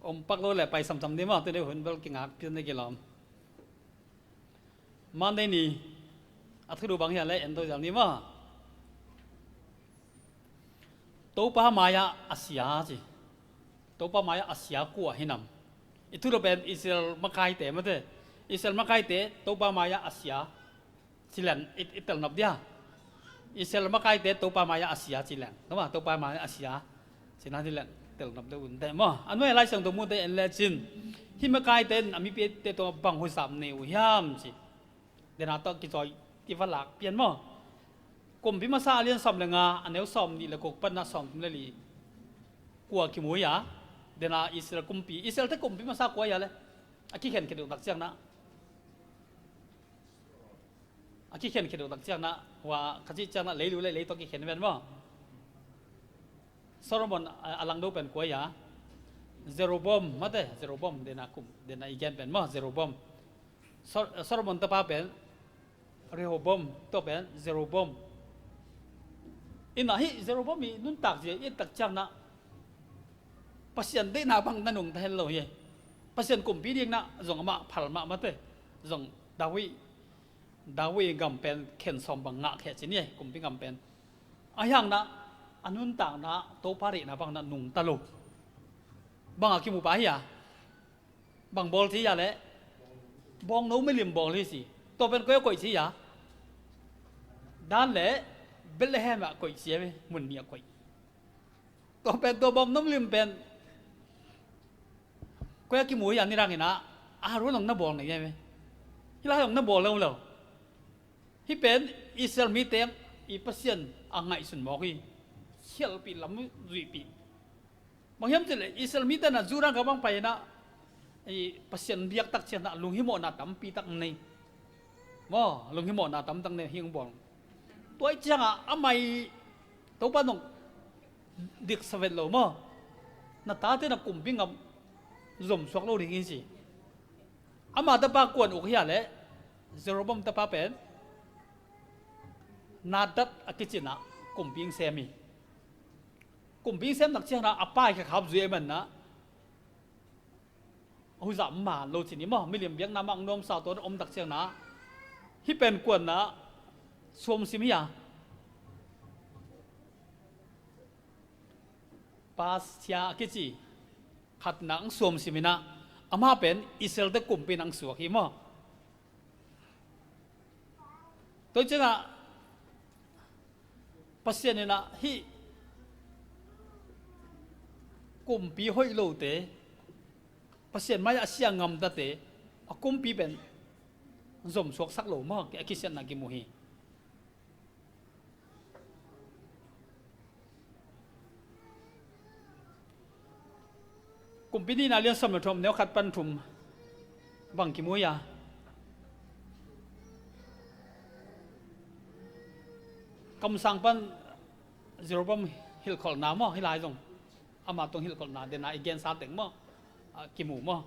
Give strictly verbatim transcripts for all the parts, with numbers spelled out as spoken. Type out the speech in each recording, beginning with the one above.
Om pak lo le pai samsam ni maw, tuni hun bel kingak pian ni kilawm. Monday ni a thulu bang hian le en to zial ni maw. Topa mai-ah a sia ci. Topa mai-ah a sia kua hinam? I thulu pen Israel makaite mate. Israel makaite Topa mai-ah a sia ci leng i, i telnop dia. Israel makaite Topa mai-ah a sia ci leng, no ma, Topa mai-ah a sia ci na ci leng telnop deuh un teh maw. A nuai Lai Siangtho mute en lecin, hih makaite in a mipite tungah bang huzap nei uh hiam ci. Dena tawh kicawi kiva lak pian maw. Kumpi Masa a lian sawm le nga, a neu sawm nih le guk panna sawm thum le li. Kua kimu hi a? Dena Israel kumpi, Israel te kumpi masa kua hi a le? A kikhen kheduk tak ciangna A kikhen kheduk tak ciangna, hua kha cih ciangna leilu le lei tawh kikhen ven maw. Solomon a, a langdo pen kua hi a? Jeroboam mate, Jeroboam dena kum, dena i gen pen maw, Jeroboam. Sol-, Solomon tapa pen Rehoboam, tua pen Jeroboam. Ina hih Jeroboam i nuntak zia i et tak ciangna Pasian deihna bang na nungta hen lo hi. Pasian kumpi dingna zong amah phal mah mate. Zong David, David gam pen khen sawm bang ngah kheh ci ni, kumpi gam pen. A hiangna a nuntakna Topa deihna bang na nungta lo. Bang a kimu pa hi a? Bang bawl ci hi a le? Bawngno milim bawl hi ci. Tua pen koi a koih ci hi a? Dan le Bethlehem ah koih ci hi a, mun nih a koih. Tua pen tua bawngno milim pen koi a kimu hi a ni rang ina, a ruang na bawl na hi a? Hi lai na bawl lo lo. Hih pen Israel mite i Pasian a ngaihsun mawk hi. Sialpih lam zuihpih. Bang hiam cih leh Israel mite na Judah gam ah pai ina, i Pasian biak tak ciangna lunghimawhna tampi tak nei. Maw, lunghimawhna tamtak nei hing bawl. Tua i ciangah amah i Topa nong diksa vet lo maw. Na tate na kumpi gam zom suak lo ding hi ci. Ama tapa kuan uk hi a le? Jeroboam tapa pen Nadab a kicina kumpi sem hi. Kumpi sem nak ciangna a pai kha khap zui a manna a huzah man lo ci ni maw. Milim biakna mah nuamsa tawh om tak ciangna hih pen kuanna suamsim hi a? Pasia a kici khatna ang suamsim ina, amah pen Israel te kumpi nang suak hi maw. Tua ciangah Pasian ina hih kumpi hoih lote, Pasian mai-ah a sia ngamtate a kumpi pen zom suaksak lo maw, a kisiatna kimu hi. Kumpi nihna lian sawm le thum neu khat pan thum bang kimu hi a? Kamsang pan Jeroboam hilhkholhna maw, hih lai zong ama tung hilhkholhna dena i gensa teng maw, a kimu maw.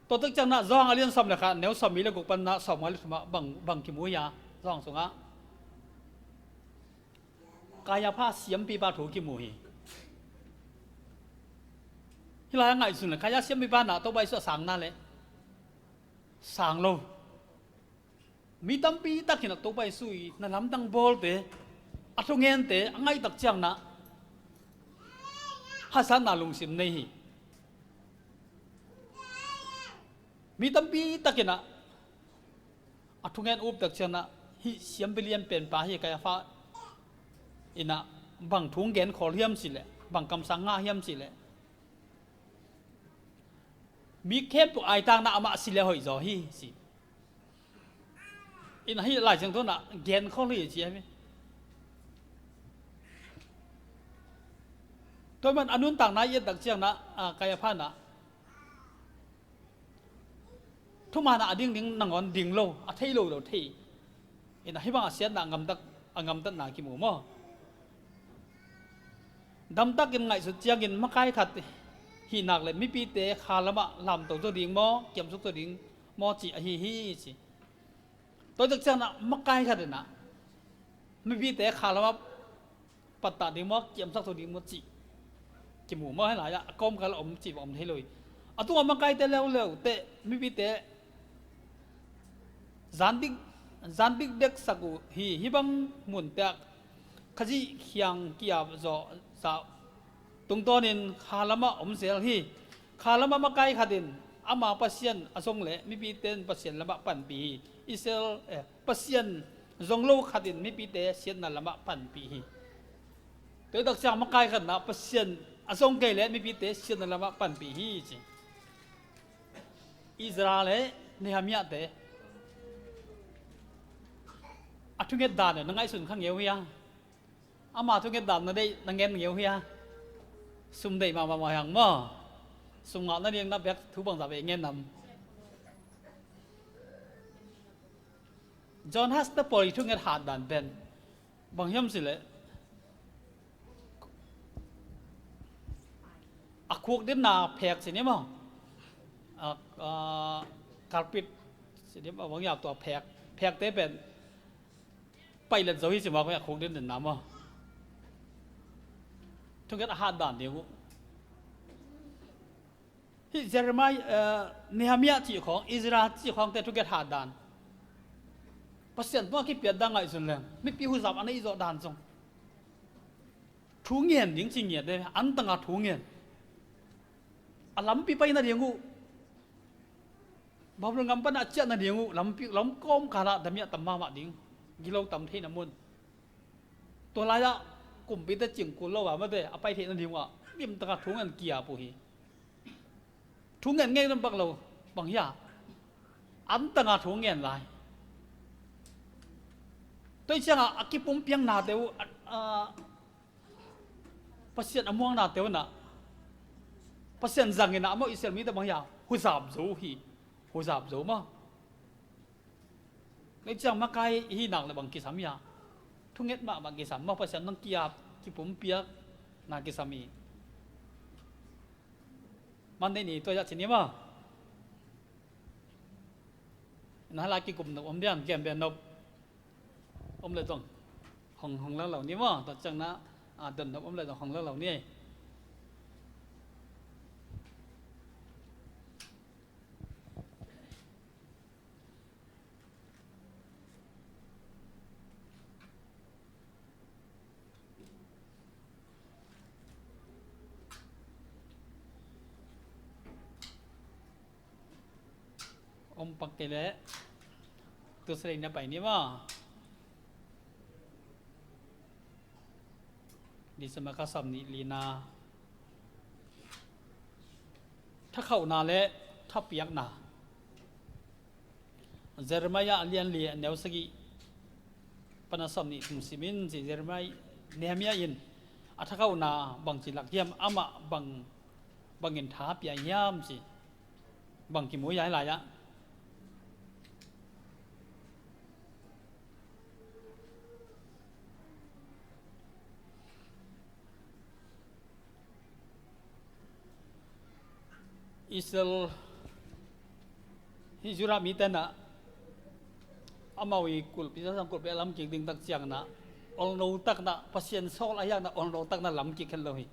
Tua tek ciangna Johan a lian sawm le khat neu sawm li le guk panna sawm nga le thumah bang, bang kimu hi a? Johan sungah Kaiapha siampipa thu kimu hi. Hih lai a ngaihsun le Kaiapha siampipa na Topa Jesuh a sang na le? Sang lo. Mi tampi takin a Topa Jesuh i na lamdang bawlte, a thungente a ngaihtak ciangna hasatna lungsim nei hi. Mi tampi takin a thungen uptak ciangna hih siampi lian penpa hi Kaiapha ina bang thu gen khawl hiam cih leh, bang kamsang ngah hiam cih leh, mi khempeuh aitakna amah si le hoih zaw hi ci. Ina hih Lai Siangtho na gen khawl hi ci hi. Tua man a nuntakna i ettak ciangna, a, Kaiapha na thuman a ding ding nangawn ding lo, a thei lo lo thei. Ina hih bang a siatna a ngamtak, a ngamtatna kimu maw. Damtakin ngaihsut ciangin makai khat hih nak le mipite kha lamah lamto zaw ding maw, kiamsuk zaw ding maw cih ahi hi ci. Tua tak ciangna makai khat ina mipite kha lamah pattah ding maw, kiamsak zaw ding maw cih kimu maw. Hih lai-ah a kawmkal a om cih bang om thei lo hi. A tungah makaite leuleu teh mipite zan dik, zan dikdek sak uh hi. Hih bang munte ah Khazih khiang ki-ap zawh zah tungtawnin kha lamah om zel hi. Kha lamah makai khat in ama Pasian a zong leh mipite in Pasian lamah panpih hi. Israel, eh, Pasian zong lo khat in mipite siatna lamah panpih hi. Tua hi tak ciang makai khat in ah Pasian a zong kei leh mipite siatna lamah panpih hi ci. Ezra leh Nehemiah te a thunget dan na ngaihsun kha ngeu hia? Ama thunget dan na deih, na ngen ngeu hia? Sum deih mahmah mah hiang maw? Sum ngah nading na bek thu bangzah vei ngen nam? John Huss te pawl i thunget hat dan pen bang hiam cih leh a khukdinna phek ci ni maw? A, a, carpet ci ni maw, bang hiam, tua phek, phekte pen pailet zo hi ci maw, a khukdinna maw? Thunget a hat dan ding uh. Hih Jeremiah, eh, Nehemiah cih khawng, Ezra cih khawngte thunget hat dan, Pasian tungah kipiat dan ngaihsun leng mipi huzap a neih zawh dan zong, thu ngen ding ci ngiat e, antanga thu ngen. A lampi pai nading uh, Babylon gam pan a ciah nading uh lampi, lamkawm kalah damiah tam mahmah ding, gilo tam theihna mun. Tua lai-ah kumpite cingkul lo a mate a pai theih nading uh ah limtaka thu ngen ki-ap uh hi. Thu ngen ngei lam bak lo, bang hia? Antanga thu ngen lai. Tua hi ciangah a kipumpiaknate uh, a, a, Pasian a muangnate uh nah, Pasian zangin ah amau Israel mite bang hia? Huzap zo uh hi. Huzap zo maw? Tua hi ciang makai i hih nak leh bang kisam hia? Thunget mahmah kisam maw, Pasian nang ki-ap, kipumpiakna kisam hi. Monday ni tua zah ci ni maw? Na lai kikum nop om diam, kiam bia nop om leh zong hong, hong lak lo ni maw? Tua ciang na, a, don nop om leh zong hong lak lo ni. Om pak kei leh Tuesday na pai ni maw? December kha sawmnih lina. Thakhauhna leh thapiakna. Jeremiah a lian li a neu sagih pan a sawmnih thum sim in ci. Jeremiah, Nehemiah in a thakhauhna bangci lak hiam, amah bang, bangin tha pia hiam ci. Bang kimu hia hih lai-ah? Israel, hih Judah mite nah, amau i kulhpi, Jerusalem kulhpi a lamkik ding tak ciang nah, olno tak nah, Pasian sawl a hiang nah, olno tak nah lamkik khen lo hi.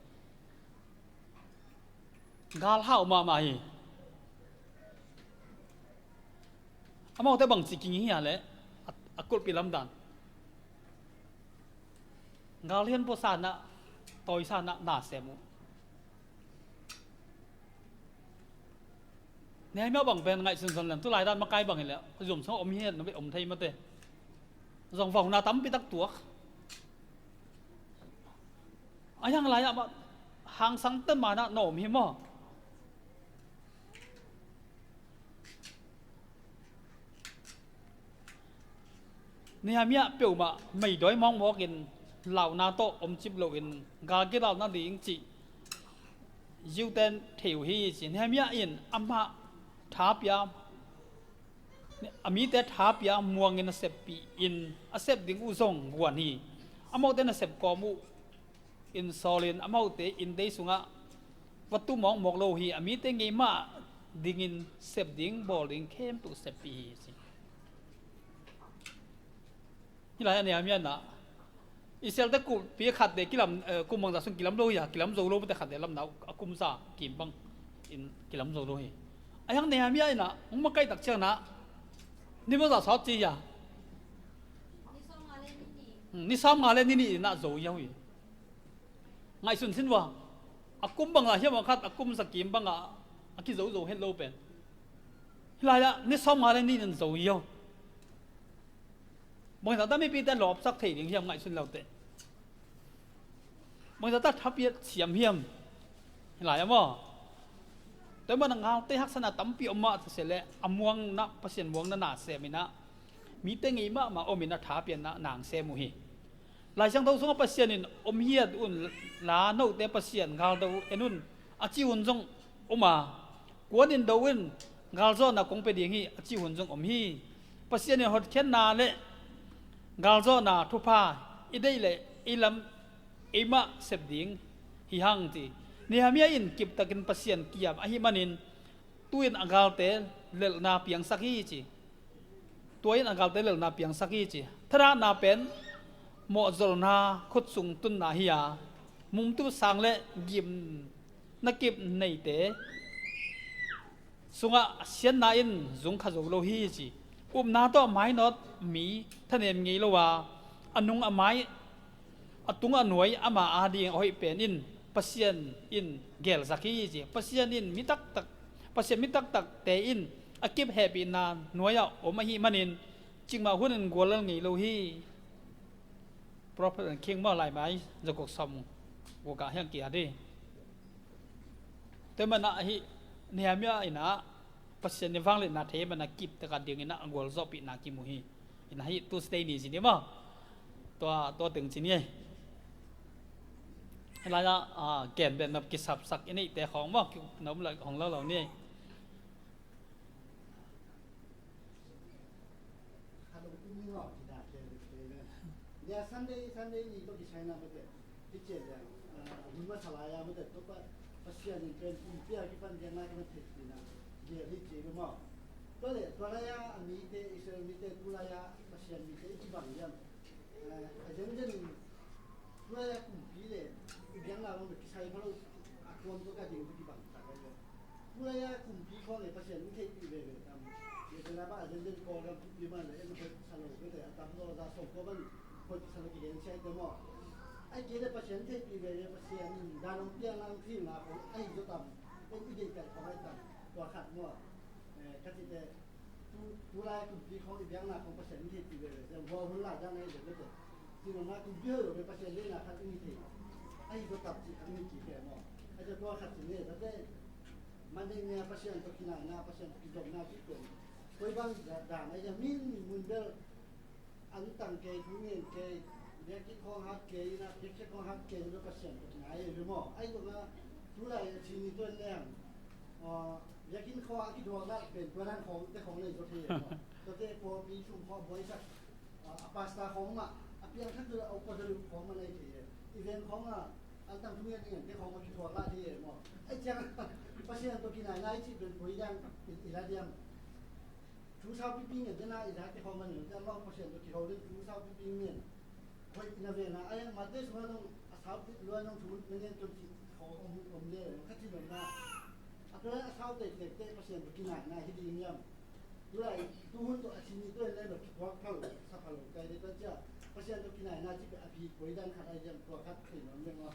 Gal hau mahmah hi. Amaute bangci kinging hia leh a, a kulhpi lamdan, gal hian pua sa nah, tawi sa nah, na sem uh. Nehemiah bang pen ngaihsun zon leng tulai dan makai bang hi leh zumsung om hi, na beh om thei mate. Zong vauna tampi tak tuak. A hiang lai-ah mah hangsang ten mah na om hi maw? Nehemiah peuhmah meidawi mawkmawkin launa tawh omcip loin gal kilalna ding cih Jew ten thei uh hi ci. Nehemiah in amah tha pia, a mite tha pia muangin a seppih in a sep ding uh zong guan hi. Amaute nasep kawm uh in sawlin amaute inndei sungah va tu mawkmawk lo uh hi. A mite ngei mah dingin sep ding, bawl ding khempeuh seppih hi ci. Hih lai-ah Nehemiah nah, Israel te kulhpi khatte kilam, eh, kum bangzah sung kilam lo hi a, kilam zo lo mate khatte lamna uh a kum za kim bang in kilam zo lo hi. A hiang Nehemiah in ah hong makaih tak ciangin ah ni bangzah sawt ci hiam? Ni sawmnga le ni nih in ah zo hi. Ngaihsun sin vua, a kum bangzah hiam a khat, a kum za kim bangah a kizo zo het lo pen. Hih lai-ah ni sawmnga le ni nih in zo hi. Bangzah ta mipite lawpsak thei ding hiam ngaihsun lo teh. Bangzah ta thapiat siam hiam? Hih lai-ah maw? Tua ahih manin a galte haksatna tampi om mah ta se leh a muangna, Pasian muangna na sem in ah mite ngei mahmah om in ah thapiakna na sem uh hi. Lai Siangtho sungah Pasian in om hiat un la, note Pasian galdo en un a ci hun zong om a, kuanin do un, galzawhna kong pia ding hi a ci hun zong om hi. Pasian in hotkhiatna le galzawhna thupha i deih leh i lam eimah sep ding hi hang ci. Nehemiah in kiptakin Pasian ki-ap ahih manin tu-in a galte lelhna piangsak hi ci. Tua in a galte lelhna piangsak hi ci. Thahatna pen mawhzolna khut sung tunna hi a, mumtup sang le gimna kip neite sungah siatna in zung kha zo lo hi ci. Upna tawh a mainawt mi thanem ngei lo a, a nung a mai, a tung a nuai ama ading a hoih pen in Pasian in gelsak hi ci. Pasian in mi taktak, Pasian mi taktakte in a kip hehpihna nuai-ah om ahih manin cikmah hunin guallel ngei lo hi. Prophet and King maw, Laimai zakok sawm gukah hiang ki-at hi. Tua manin ah hih Nehemiah in ah Pasian i vangliatna thei manin ah kiptak a dingin ah a gualzawhpihna kimu hi. In ah hih Tuesday ni ci ni maw? Tua, tua teng ci ni ei. Hih lai-ah, ah, gen beh nop kisapsak i neihte khawng maw, ki nop lai hong lo lo ni ei. Khat hong tum ni maw, ci dah kei, kei na. Nia Sunday, Sunday ni tawh kisai na maw te. Hih cian liang, ah, hun masa lai-a maw te, tua pa, Pasian in pen pumpi a kipan liang na kipan theihpihna gel hi ci maw. Tua leh, tua lai-a a mite, Israel mite, tu lai-a Pasian mite i kibang liang. Eh, a zenzen in, tu lai-a kumpi le i biakna bang bek kisai pha lo, a kuam tua ka ding tua kibang tak ai lo. Tu lai-a kumpi khawng le Pasian in theihpih veve tam. Ye te la ba a zenzen Kawlgam kumpi man le en hoih sa lo, bete a tam lo za sawm ko ban hoih sa lo kigen sia te maw. Ai kei le Pasian theihpih veve, Pasian in dan hong piak nang thilna khawng ahi zaw tam. En i deih pai khawng ahi tam. Tua khat maw. Eh, ka cih te, tu, tu lai kumpi khawng i biakna khawng Pasian in theihpih veve. Zeng hua hun lai dan ahi zong bete. Ci nong na kumpi hoih lo ve Pasian deihna khat in i thei. Ahi zaw tam cih khat in i ci ve maw. Ahi zaw tua khat ci ne, tate. Mah ding nia Pasian tawh kinaina, Pasian tawh kizopna cih pen koi bang dan a, a min mun bel an tang kei, thu ngen kei, biakinn khawng hat kei, ina biakinn khawng hat kei, bel Pasian tawh kinai ve maw. Ahi zongin tu lai a ci ni tuan leng, ah, biakinn khawng a kithuak lah pen tua dan khawng te khawng nei zaw thei maw. Tuate pawlpi sung khawng buaisak, ah, a pastor khawng mah, a piangthak tu a upa tu khawng mah nei thei. Event khawng ah, an tang thu ngen ngen te khawng mah kithuak lah thei maw. Ahi ciang Pasian tawh kinaina i cih pen koi dan i, i la diam. Thu sau pipi ngen te na i la te khawng mah ngen te amau Pasian tawh kiho ding thu sau pipi ngen. Koi i na ve na, ahi Mate sung a nong a sau pi lua nong thu na ngen tuan cih khawng om, om le, kha ci nong na. A tua a sau tektek te Pasian tawh kinaina hi ding hiam. Tu lai, tu hun tawh a ci ni tuan le, bel kithuak pha lo, sa pha lo, kai le tuan cia. Pasian tawh kinaina cih pen a pi koi dan khat ahi hiam, tua khat thei nong le maw.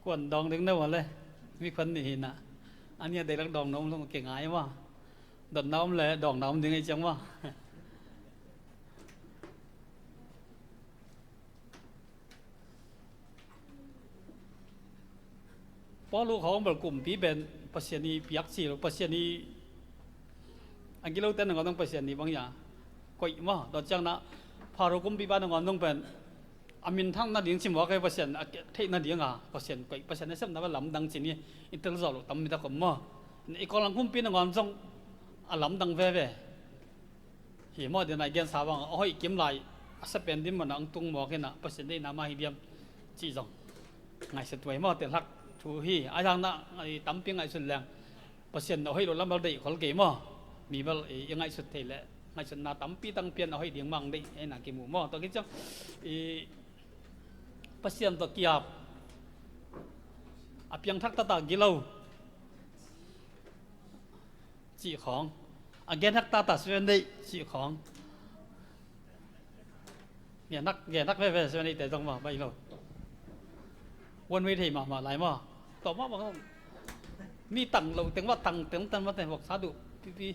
Kuan dawng ding na maw le, mi khuan nih hi na. A nia deilak dawng na om lo, kingai maw. Dotna om le dawngna om ding ei ciang maw. Paul uh khawng bel kumpi pen Pasian i piak ci lo, Pasian i a gilote nangawn dong Pasian i bang ia koih maw. Tua ciang na Pharaoh kumpipa nangawn dong pen a minthang nading ci mawk ei, Pasian a theih nading a, Pasian koih, Pasian a sepna bel lamdang ci ni, i tel zawh loh tam mi tak om maw. I Kawlgam kumpi nangawn zong a lamdang veve. Hi maw, dena i gensa bang a hoih kim lai a sa pen dim mana ang tung mawk hi na, Pasian deihna mah hi diam cih zong ngaihsut tuai maw, telhlak thu hi. A hiang na i tampi ngaihsut leng Pasian a hoih lo lam bel deih khol kei maw. Mi bel i, i ngaihsut thei leh ngaihsutna tampi tang pian a hoih ding mang deih ei na kimu maw. Tua ki ciang i Pasian tawh kiap a piangthak tata gilo. cih khawng. A gen hak tata Seven Day cih khawng. Gen hak, gen hak veve Seven Day te zong mah baih lo. One way thei mahmah lai maw. Tawh mah bang zong mi tang lo teng mah, tang teng tan mah te voksa duh pipi.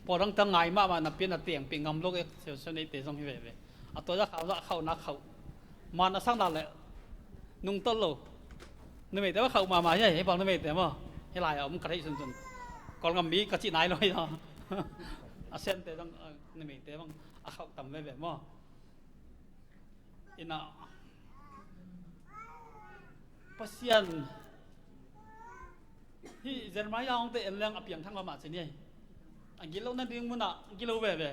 Pawlrang tang ngai mahmah napi a na tengpih ngam lo e Seven Day te zong hi veve. A tua zah khauh zah khauh nak khauh. Man a sang dan le nungtolh lo. Numeite va khauh mahmah hi a, hei bang numeite maw. Hei lai a om ka theih sunsun. Kawlgam mi ka cih nai lo hi a. A Siante zong, a, numeite bang a khauh tam veve maw. Ina Pasian hi Jeremiah hong te en leng a piangthak mahmah ci ni. A gilo nading munah gilo veve.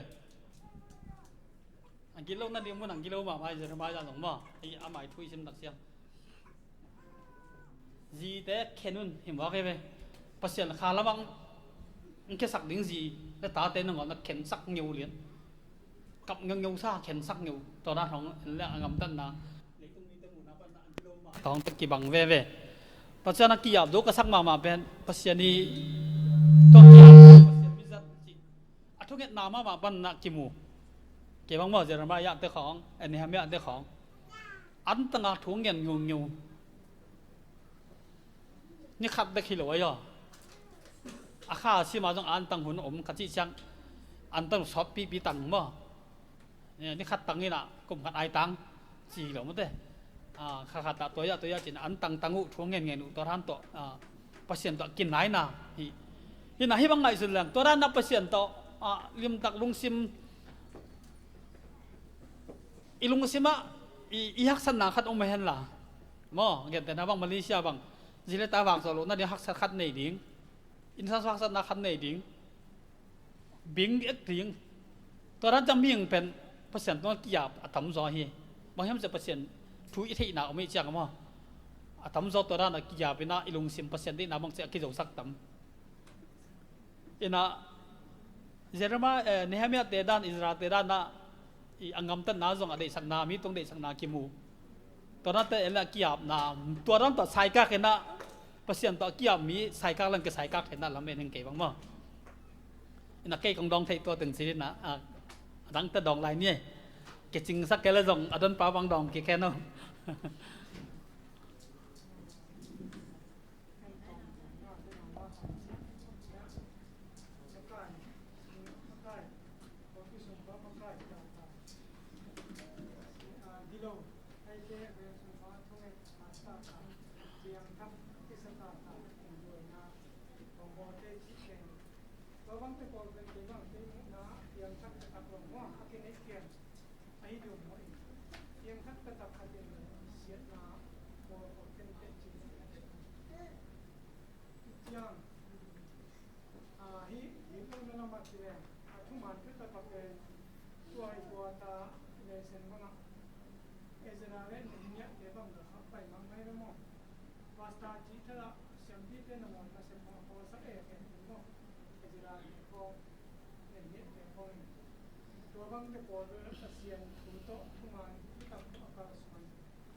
A gilo nading munah gilo mahmah hi Jeremiah zong maw. Hi a mai thu i sim tak siam. Zite khen un hi muak hi ve. Pasian kha lamah hong khiasak ding zi le tate nangawn a khensak ngeu lian. Kap ngeungeu sa khensak ngeu. Tua dan hong en le a ngamtatna. Leitung mite muhna panna a gilo mah. Tawng te kibang veve. Pasian a kiap zo ka sak mahmah pen Pasian i tua kiap Pasian mizat cih a thungetna mahmah panna kimu. Kei bang maw Jeremiah te khawng, Nehemiah te khawng. An tanga thu ngen ngeungeu. Ni khat bek hi lo ahi aw. A kha a sima zong an tang hun om ka cih ciang an tang sawt pipi tang maw. Ni khat tang inah kum khat ai tang ci hi lo mawte. Kha khat ah tua iah tua iah cin an tang tang uh thu ngen ngen uh tua dan tawh Pasian tawh kinaina hi. Hinah hih bang ngaihsun leng tua dan ah Pasian tawh limtak lungsim i lungsimah i haksatna khat om a henla maw, gentehna bang Malaysia bang zi le ta vak zawh lohna ding haksat khat nei ding, innocent haksatna khat nei ding, bing ek ding. Tua dan ciang mihing pen Pasian tungah kiap a tamzaw hi. Bang hiam ciah Pasian thu i theihna om ih ciang maw, a tamzaw tua dan a kiap inah i lungsim Pasian deihna bang ciah a kizosak tam. Inah Jeremiah, eh, Nehemiah te dan, Ezra te dan ah i a ngamtatna zong a deihsakna, mi tung deihsakna kimu. Tua dan te en le a kiapna tua dan tawh saikak inah Pasian tawh a kiap mi saikak lang kisaikak inah lam en hing kei bang maw. Inah kei kong dawng theih tua teng ci inah a dangte dawng lai ni. Kicingsak kei le zong a donpa bang dawng kik hen aw. Tua bangte pawl pen kei bang kei muhna piangthak taktak lo maw a kineih pian ahi dum maw in piangthak taktak khat in siatna pawl pawl ken teh cin a teh ciang. Hih hih lo na lamah ci leng a thuman taktak pen tua hi tua ta lesen bangah Ezra le Nehemiah te bang lo kha pai mang mai lo maw. Pastor cih thalah siampite na maw na sep maw a pawlsak e ken maw. Ezra te khawng Nehemiah te khawng in tua bangte pawl bel Pasian thu tawh thuman taktak a kalsuan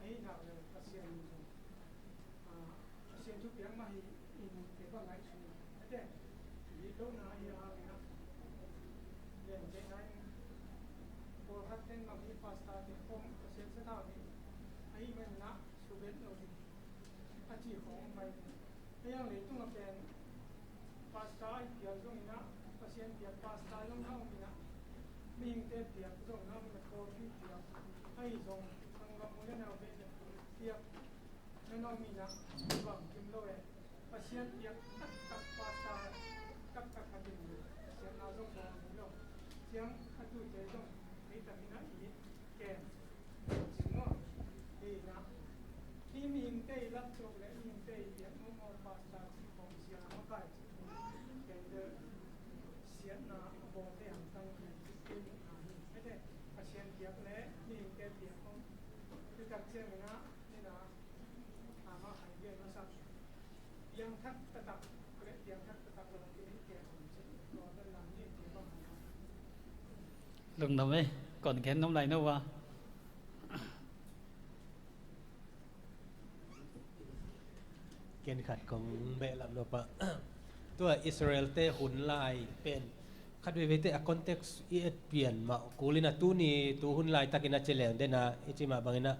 ahih nak le Pasian in zong Pasian thupiak mah hi in kei bang ngaihsun in a te. Hi lohna hi a hang inah len cehna in pawlkhat ten bang hi pastor te khawng Pasian sathau hi ahih man inah subet lo ding a ci khawng om mai. Hei ang leitung a pen pastor a i piak zong inah Pasian piak pastor zong na om inah mihingte piak zong na om inah pawlpi piak ahi zong sanggam u le nau piak na na om inah bang kim lo e. Pasian piak taktak pastor taktak khat in siatna zong bawl ni lo. Ciang a tute zong hei tak inah i ken cing maw. Hi inah hih mihingte i lam tuak le mihingte i piak mawmaw pastor cih khawng sia makai cih khawng ken bel siatna a bawlte hamtang hi cih kei muhna hi. Hete Pasian piak le mihingte piak khawng i tak ciang inah Lungdam ei, kon khen nop lai no va. Ken khat kong behlap nop ah. Tua Israel-te hun lai pen khat veiveite a context i et pian mah kulin a tuni tu hun laitakin a ci leng den a i ci mah bangin a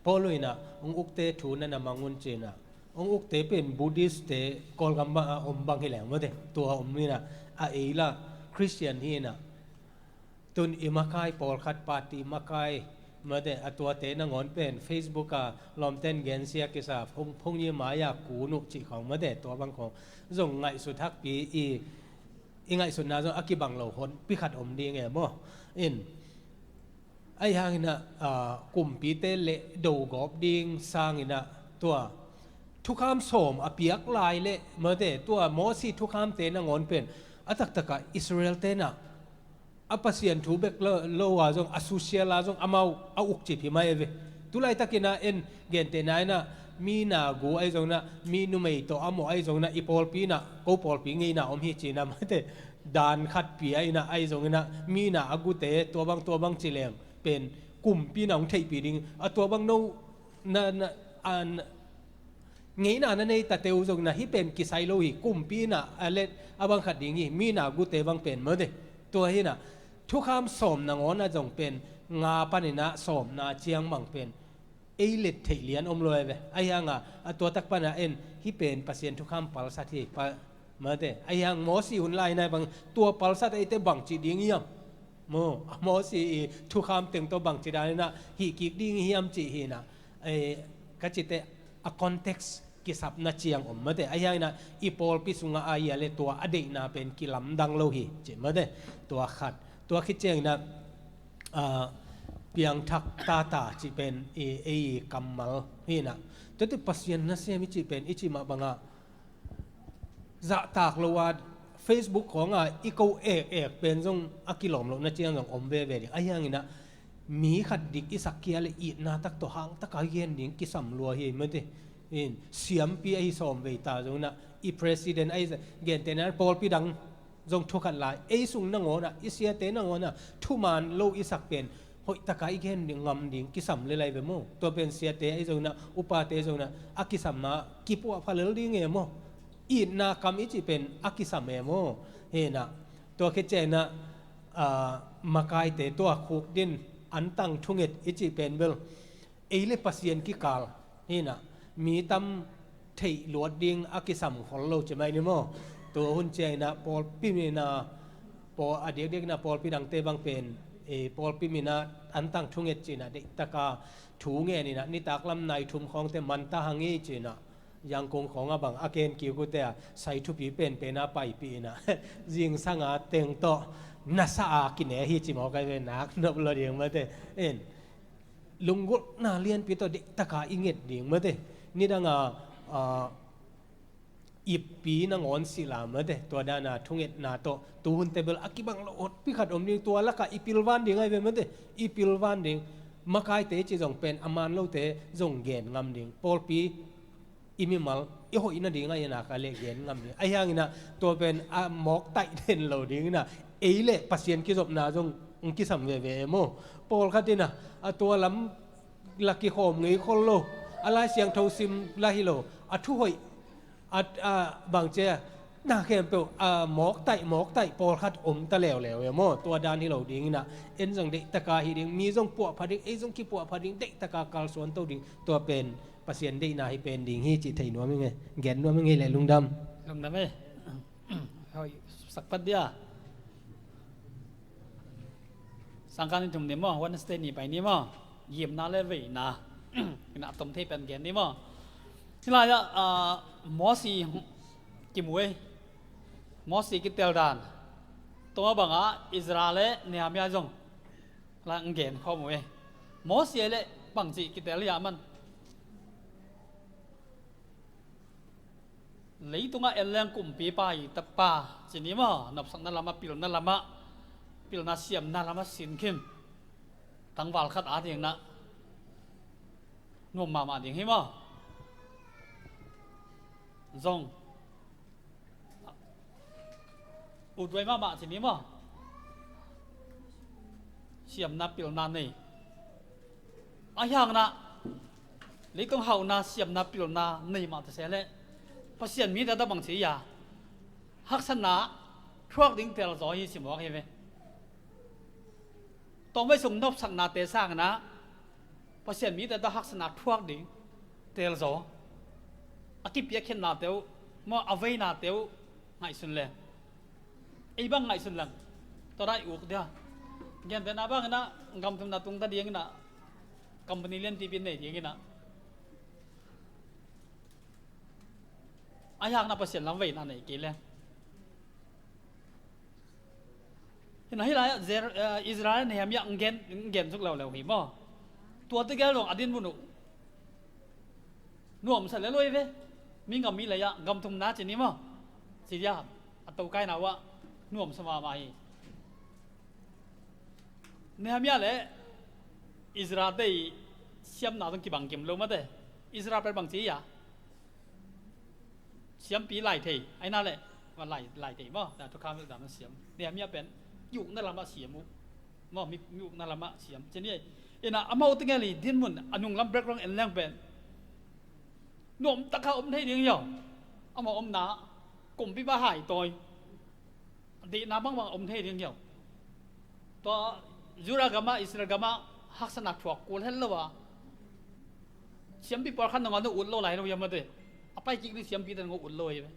Paul in a hong ukte thu na na mang un ci-in a hong ukte pen Buddhist-te Kawlgam bang a om bang hi leng mate tua om in a a ei la Christian hi in a tun i makai pawlkhat party makai mate a tuate nangawn pen Facebook a lawmten gensia kisa phung phung i mai-a kun uh cih khawng mate tua bang khawng zong ngaihsut hakpi i i ngaihsutna zong a kibang lo honpi khat om ding e maw? In ahi hangin a kumpite le do gawp ding sangin a tua thukham sawm a piak lai le mate tua Mosi thukhamte nangawn pen a taktakah Israel-te na a Pasian thu bek lo, lo a zong a social a zong amau a ukcip hi mai ve. Tulaitakin a en gentehna in a mi nagu ahi zongin a mi numei tawh a mawh ahi zongin a i pawlpi in a ko pawlpi ngeina om hi ci-in a mate dan khat pia in a ahi zongin a mi na a gute tua bang tua bang ci leng pen kumpi in a hong theihpih ding a tua bang no na, na, a, na, ngeina na nei ta teu zong na hih pen kisai lo hi kumpi in a a let a bang khat ding hi mi na gute bang pen mate tua hi in a thukham sawm nangawn a zong pen nga panin a sawmna ciang bang pen ei let theih lian om lo e ve. Ahi hang a a tua tak pan a en hih pen Pasian thukham palsat hi pa mate. Ahi hang Mosi hun lai na bang tua palsat eite bang ci ding hiam? Mo, a Mosi i thukham teng tawh bang ci dan in a hih kik ding hiam ci hi in a ka cite a context kisapna ciang om mate. Ahi hang in a i pawlpi sungah a hia le tua a deihna pen kilamdang lo hi ci mate. Tua khat tua khit ciangin a piangthak tata cih pen i ei kammal hi in a tuate Pasian nasem i cih pen i cih mah bangah zahtak lo a Facebook khawngah i ko ek ek pen zong a kilawm lohna ciang zong om veve ding. Ahi hangin a mi khat dik i sak kia le itna tak tawh hang taka gen ding kisam lua hi mate. In siampi ahi sawm vei ta zongin a i president ahi gentehna pawlpi dang zong thukhat lai ei sung nangawn a i siate nangawn a thuman lo i sak pen hoihtaka i gen ding ngam ding kisam le lai ve maw? Tua pen siate ahi zongin a upate zongin a a kisamna kipuahpha lel ding e maw? Itna kam i cih pen a kisam e maw? Hi in a tua khit ciangin a makaite tua khukdin antang thunget i cih pen bel ei le Pasian kikal hi in a mi tam theih luat ding a kisam khol lo ci mai ni maw? Tua hun ciangin a pawlpi min a pawl a diakdiakin a pawlpi dangte bang pen pawlpi min a antang thunget ci in a deihtaka thu ngen in a nitak lam nai thum khawngte manta hang i ci in a Yangon khawng a bang a ken kik uh te a sai thupi penpen a paipih in a zingsang a teng tawh nasa a kine hi ci mawk ai ve nak nop lo ding mate. In lunggulhna lianpi tawh deihtaka i nget ding mate. Nidang a ippi nangawn sila mate tua dan a thungetna tawh tuhun tebel a kibang lo honpi khat om ding tua lakah i pilvan ding ai ve mate. I pilvan ding makaite ci zong pen a man lote zong gen ngam ding pawlpi i mimal i hoih nading a i nak a le gen ngam ding. Ahi hangin a tua pen a mawk taih den lo ding in a ei le Pasian kizopna zong hong kisam veve e maw? Pawlkhat in a a tua lam la kikhawm ngei khol lo a Lai Siangtho sim la hi lo a thu hoih a bangcia na khempeuh a mawk taih mawk taih pawlkhat om ta leuleu e maw? Tua dan hi lo ding in a en zong deihtaka hi ding mi zong puahpha ding ei zong kipuahpha ding deihtaka kalsuan to ding tua pen Pasian deihna hi pen ding hi cih thei nuam ing e. Gen nuam ing e le lungdam. Lungdam e. Hoi, sak pat dia. Sangkan ni thum ni maw, Wednesday ni pai ni maw. Gimna le veina. Ina tom thei pen gen ni maw. Hilai ah Mosi kimu e. Mosi kitel dan. Tua banga Ezra le Nehemiah zong la ngen khawm uh e. Mosi le bangci kitel hi a man. Leitungah en leng kumpipa hi tapa ci ni maw? Nopsakna lamah pilna lamah pilna siamna lamah sinkhin tangval khat a dingna nuam mahmah ding hi maw? Zong utduai mahmah ci ni maw? Siamna pilna nei a hiangna leitung hauhna siamna pilna nei mah ta se le Pasian mi ta ta bang ci ya Haksatna thuak ding telzaw hi ci mawk hi ve. Tawmvei sung nopsaknate sangin ah Pasian mite tawh haksatna thuak ding telzaw. A kipiakkhiatnate uh maw, a veinate uh ngaihsun leng, ei bang ngaihsun leng, tua dai uk dia. Gentehna bangin ah gamthumna tungta dingin ah company lianpipi nei dingin ah, a hiakna Pasian lam veina nei kei leng. Hina hih lai-ah Jer-, eh, Israel Nehemiah ang gen, ang gen suk leuleu hi maw. Tua tegel dong a dinmun uh nuamsa lel uh hi ve. Mi ngam mi lei-ah gamthumna ci ni maw, ci dia, a tokaina uh ah nuamsa mahmah hi. Nehemiah le Israel te i siamna zong kibang kim lo mate. Israel pen bang ci hi a, siampi lai thei, aina le va lai, lai thei maw, na thukham dam na siam. Nehemiah pen i ukna lamah siam uh maw, mi, mi ukna lamah siam. Ci ni ei. Ina amau tengel i dinmun a nunglam background en leng pen nuamtaka om thei ding hiau. Amau omna kumpi ba hai tawi, deihna bangbang om thei ding hiau. Tua Judah gamah, Israel gamah haksatna thuak kul het lo a, siampi pawlkhat nangawh na ut lo lai lo hiam mate. A paikik ding siampi te nangawh ut lo hi ve.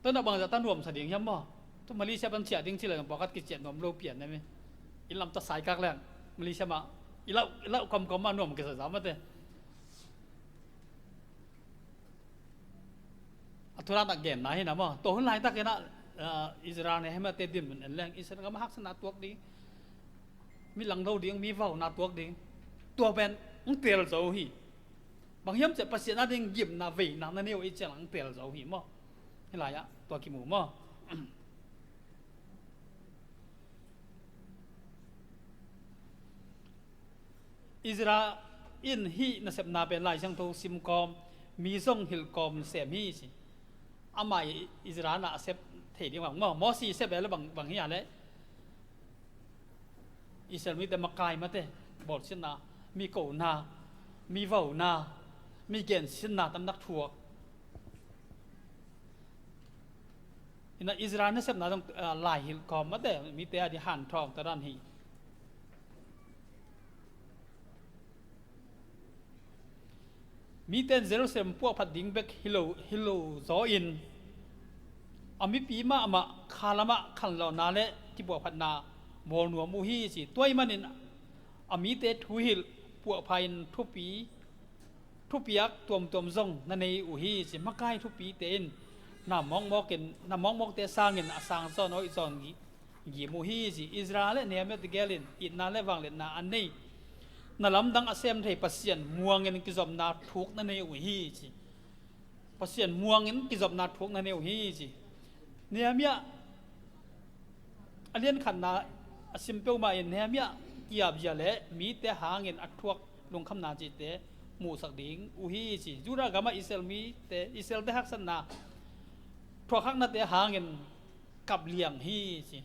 Tua na bangzah ta nuamsa ding hiam maw. Tua Malaysia pan ciah ding ci le pawlkhat kiciah nuam lo pian na mi. I lam ta saikak leng Malaysia mah i lauh, i lauh kamkam mah nuam kisa za mate. A thudan a genna hi na maw. Tua hun laitakin ah, ah, Israel Nehemiah te dinmun en leng Israel gamah haksatna tuak ding, mi langdo ding, mi vauna tuak ding, tua pen ang telzo hi. Bang hiam ciah Pasian a ding gimna veina na nei uh i ciang ang telzo hi maw. Hih lai-ah tua kimu maw. Israel in hih nasepna pen Lai Siangtho simkawm, mi zong hilhkawm sem hi ci. Amah i Israel na a sep thei ding bang maw, Mosi sep le bang, bang hi a le Israel mite makai mate, bawlsiatna, mi kona, mi vauna, mi gensiatna tamnak thuak. Ina Israel nasepna zong, ah, lai hilhkawm mate, mite a di hanthawng ta dan hi. Mite in Jerusalem puahphat ding bek hi lo, hi lo zaw in a mipi mahmah kha lamah khanlawhna le kipuahphatna bawl nuam uh hi ci. Tua ahih manin a mite thuhilh puahpha in thupi, thupiak tuamtuam zong na nei uh hi ci. Makai thupite in na mawkmawk in, na mawkmawkte sangin a sang zawn a hoih zawn gim uh hi ci. Israel le Nehemiah tegel in itna le vangliatna an nei na lamdang a sem thei Pasian muangin kizopna thuk na nei uh hi ci. Pasian muangin kizopna thuk na nei uh hi ci. Nehemiah a lian khatna a sim peuhmah in Nehemiah kiapzia le mite hangin a thuak lungkhamna cihte muhsak ding uh hi ci. Judah gamah Israel mite, Israelte haksatna thuakhaknate hangin kapliang hi ci.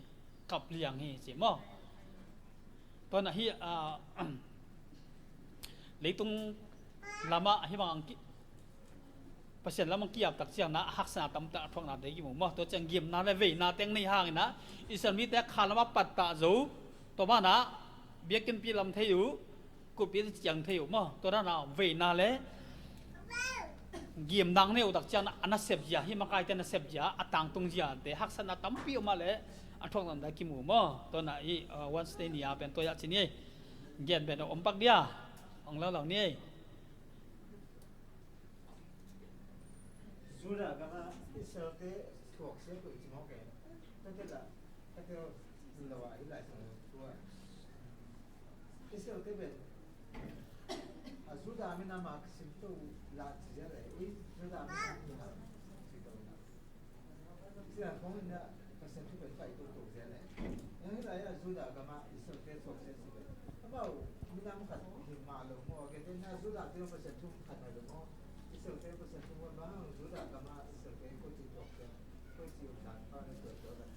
Kapliang hi ci maw. Tua na hi, ah, leitung lamah hih bang ang ki, Pasian lam ang kiap tak ciang na a haksatna tamtak a thuaknate kimu maw. Tua ciang gimna le veina teng nei hangin ah Israel mite kha lamah pattah zo. Tua banah biakinnpi lam thei uh, kulhpi ciang thei uh maw. Tua dan a veina le gimna ang nei uh tak ciang a nasepzia, hih makaite nasepzia, a tangtungziate haksatna tampi om a le a thuak tampi kimu maw. Tua na hi, uh, Wednesday ni a pen tua ah ci ni. Gen pen om pak dia. Ong lo lo ni. Judah gama Israelte thuak sia ko i ci mawk e. Ka tel a, ka tel lo a, i lai sang lo tua. Israelte pen a Judah minam a ka sim to la ci zia le, i Judah minam a ci to na. Sia kong in a Pasian thu pen pai to to zia le. Yang hi lai a Judah gama Israelte thuak sia ci le. Amau minam khat hi ma lo maw, ke te na Judah te Pasian thu khat ma lo maw. Israelte Pasian thu ma bang Judah gama Israelte ko ci thuak sia. Ko ci um dan pa na tua tua dan.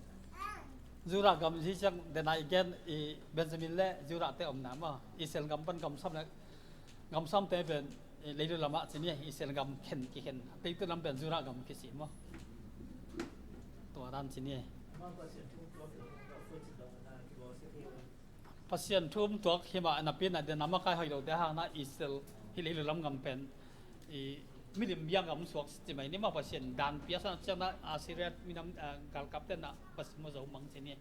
Judah gam hi ciang dena i gen i Benjamin le Judah te omna maw. Israel gam pan gam sam le gam sam te pen Eh, leilu lamah ci ni, Israel gam khen kikhen, teitu lam pen Judah gam kisi maw. Tua dan ci ni. Pasian thu um tuak hi mah napi-in a, den a makai hoih lote hangin Israel hih leilu lam gam pen i milim biak gam suak ci mai ni maw. Pasian dan piaksa ciangin Assyria minam, ah, galkapte'n Pasian mawh zo mang ci ni.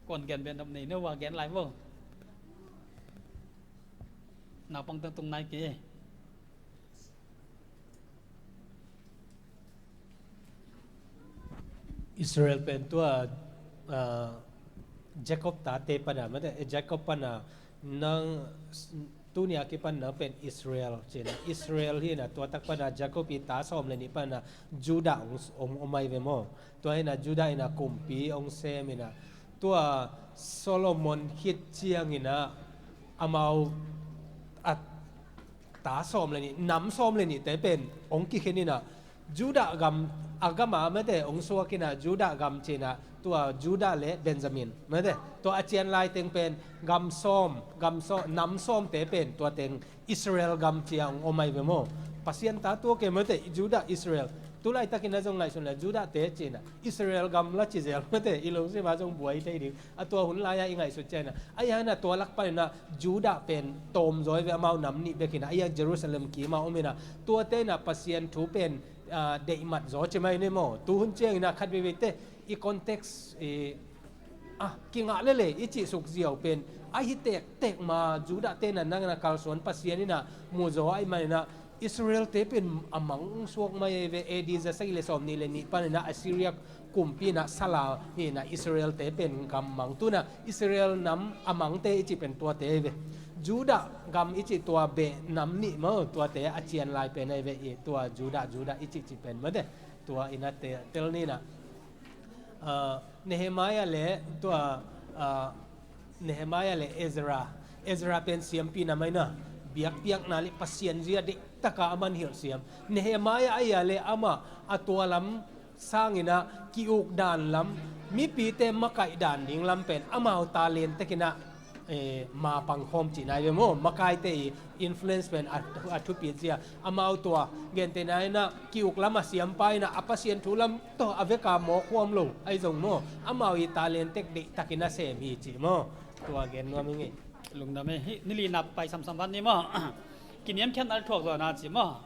Kuan gen bia nop nei no, a gen lai vo. Naupang teng tung nai kei. Israel pen tua, ah, Jacob tate pana, mate, eh, Jacob pana, nang, tuni a kipan nang pen Israel ci-in a, Israel hi-in a, tua tak pana Jacob i ta sawm le nih pana Judah hong, hong om ahi ve maw. Tua hi-in a Judah in a kumpi hong sem in a, tua Solomon khit ciangin a, amau a ta sawm le nih, nam sawm le nihte pen hong kikhen in a, Judah gam, a gam a mate hong suak in a, Judah gam ci-in a, tua Judah le Benjamin mate, tua a cian lai teng pen gam sawm, gam sawm, nam sawmte pen tua teng Israel gam ci-a hong om ahi ve maw. Pasian ta tua kei mate, Judah, Israel. Tu laitakin a zong ngaihsun le Judah-te ci-in a, Israel gam la ci zel mate, i lungsim ah zong buai thei ding. A tua hun lai-a i ngaihsut ciangin a, ahi hangin a tua lak panin a Judah pen tawm zaw hi ve, amau nam nih bek in a, ahi hang Jerusalem kim a om in a, tuate in a Pasian thu pen, ah, deihmat zaw ci mai ni maw. Tu hun ciangin a khat veiveite i context, i, ah, kingah lele i cih suk ziau pen ahi tektek ma, Judah-te in a nang in a kalsuan Pasian in a mu zaw ahih manin a, Israel-te pen a mang suak mai ahi ve. A D za sagih le sawm nih le nih panin a Assyria kumpi in a sala hi-in a Israel-te pen gam mang, tu-in a Israel nam a mangte i cih pen tuate ahi ve. Judah gam i cih tua beh nam nih maw, tuate a cian lai pen ahi ve. I tua Judah, Judah i cihcih pen mate, tua in a te, tel ni-in a, ah, Nehemiah le tua, ah, Nehemiah le Ezra. Ezra pen siampi nam ahi-in a, biakpiakna le Pasian zia deihtak a aman hilh siam. Nehemiah ahi a le amah a tua lam sangin a ki-uk dan lam, mipite makaih dan ding lam pen amau talent tek in a, eh, ma pang khawm cihna ahi ve maw. Makaite i influence pen a, a thupi zia. Amau tua gentehna in a ki-uk lam a siampa in a, a Pasian thu lam tawh a vek a mawk huam lo ahi zong maw, amau i talent tek deihtak in a sem hi ci maw. Tua gen nuam ing ei. Lungdam ei. Hih ni li-na pai samsam vat ni maw. Kiniamkhiatna le thuakzawhna ci maw.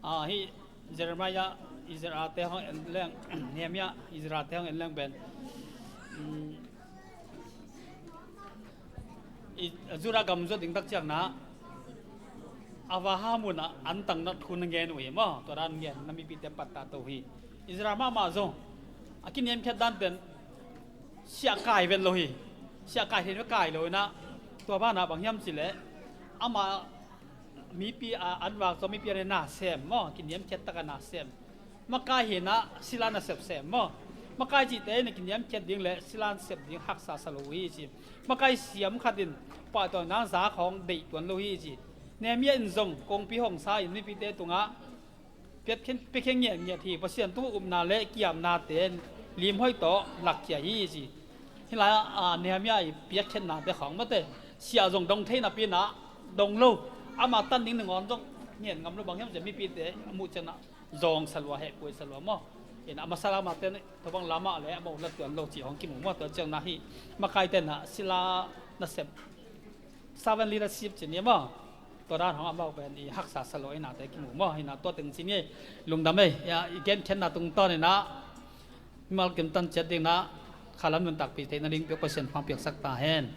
Ah, hih Jeremiah, Ezra-te hong en leng, Nehemiah, Ezra-te hong en leng pen, um, i, Judah gam zuat ding tak ciangin a, Abraham mun a antang na thu na gen uh hi maw. Tua dan gen na mipite pattah to hi. Ezra mahmah zong a kiniamkhiat dan pen siah kai vet lo hi. Siah kai thei vet kai lo in a, tua banah bang hiam cih leh, amah mipi a an vak zaw, mipi a na sem maw, kiniamkhiat tak a na sem. Makai hi-in a sila nasep sem maw. Makai cihte in a kiniamkhiat ding le sila nasep ding haksa sa lo uh hi ci. Makai siam khat in pahtawina zak hong deih tuan lo hi ci. Nehemiah in zong kongpi hong sa in mipite tungah piakkhiat, piakkhiat ngiatngiat hi. Pasian tung upna le kiamnate limhoih tawh lakkhia hi ci. Hih lai-ah, ah, Nehemiah i piakkhiatnate khawng mate, siah zong dong thei napi-in a dong lo. Amah tan ding nangawn zong ngen ngam lo, bang hiam cih leh mipite a muh ciangin a zawngsa lua, hehkuaisa lua maw. In a masa lamah te, tua bang lamah le amau la tuan lo cih hong kimu maw. Tua ciangin a hih makaite in a sila nasep, servant leadership ci ni maw. Tua dan hong amau pen i haksa sa lo, ei, nate kimu maw. In a tua teng ci ni, lungdam ei. Ya, i genkhiatna tungtawn in a mimal kim tan ciat ding in a khalam nuntakpih theihna ding piak Pasian hong piaksak ta hen.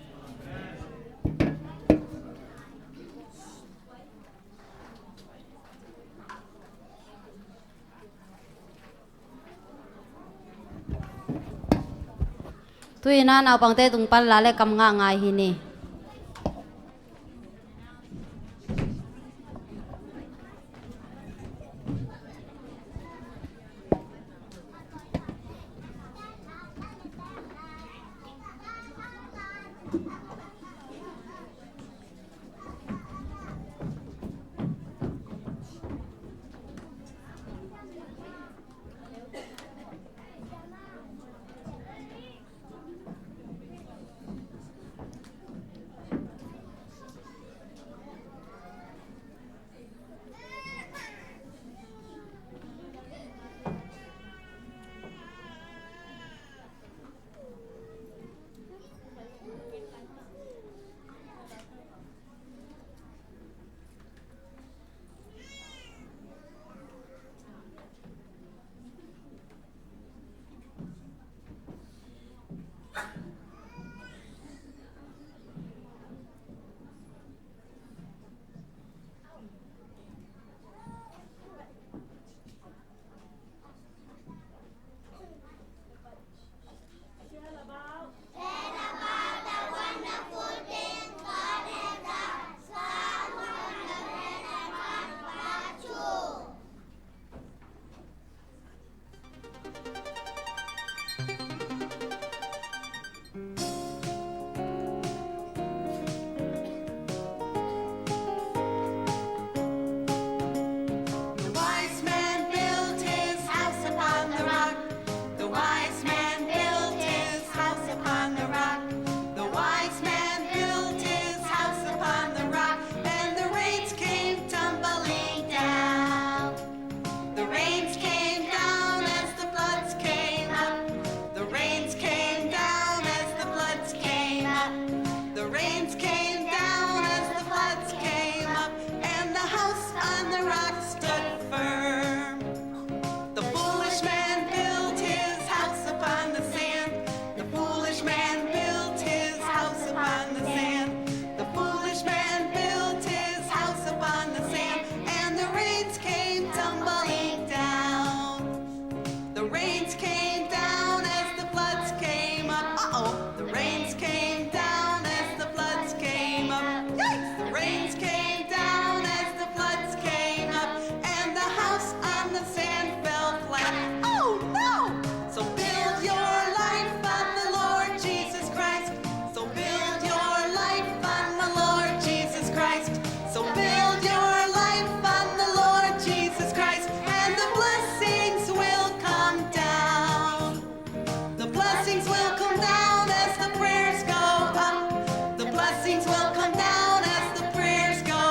Tu-in a naupangte tung pan la le kam ngah ngai hi ni. The rains came down as the floods came up, and the house on the sand fell flat. Oh no! So build your life on the Lord Jesus Christ. So build your life on the Lord Jesus Christ. So build your life on the Lord Jesus Christ, and the blessings will come down. The blessings will come down as the prayers go up. The blessings will come down as the prayers go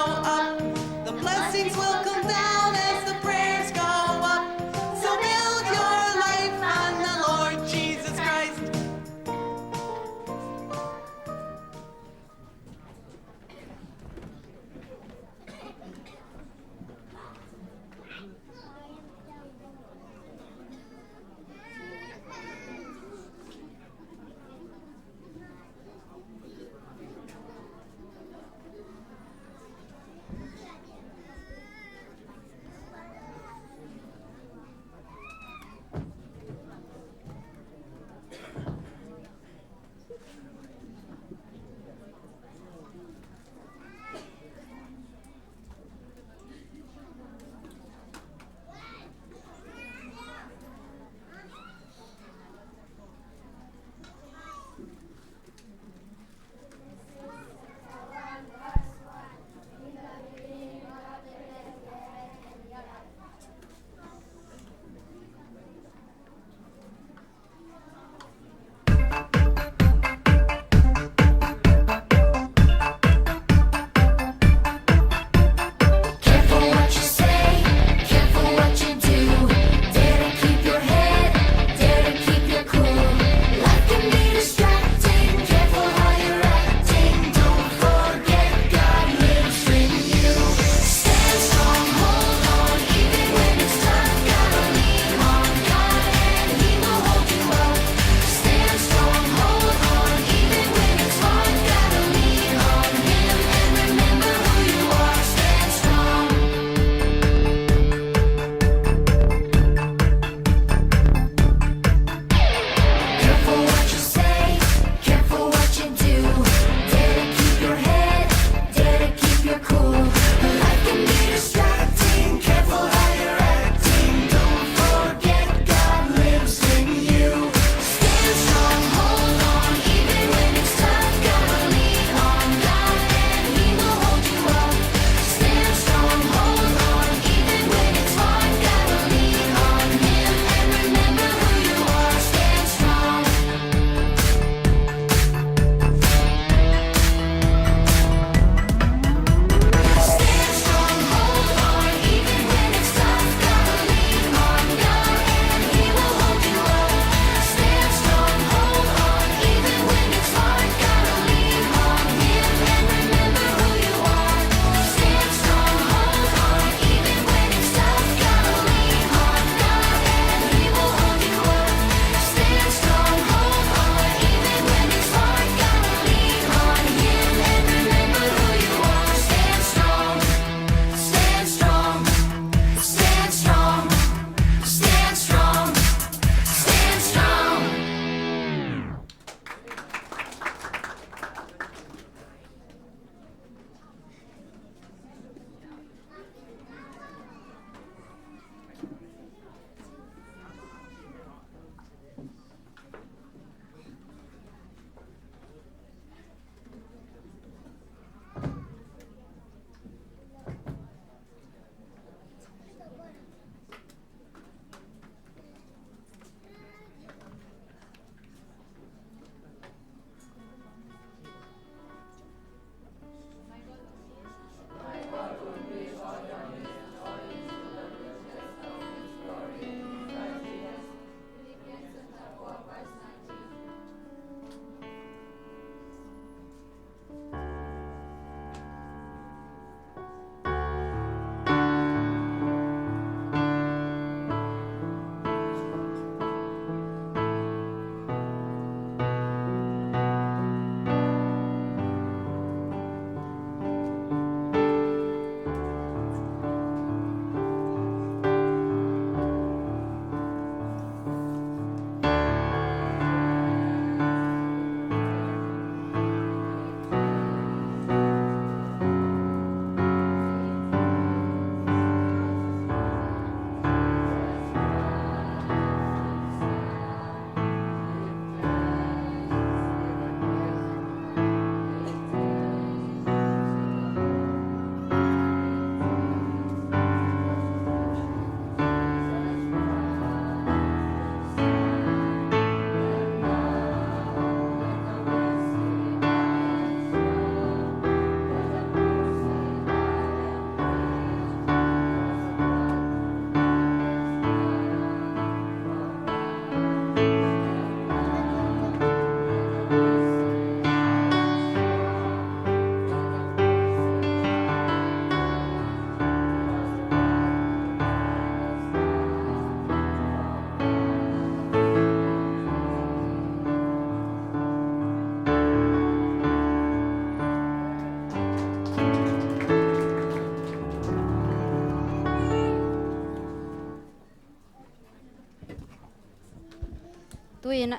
Tuina.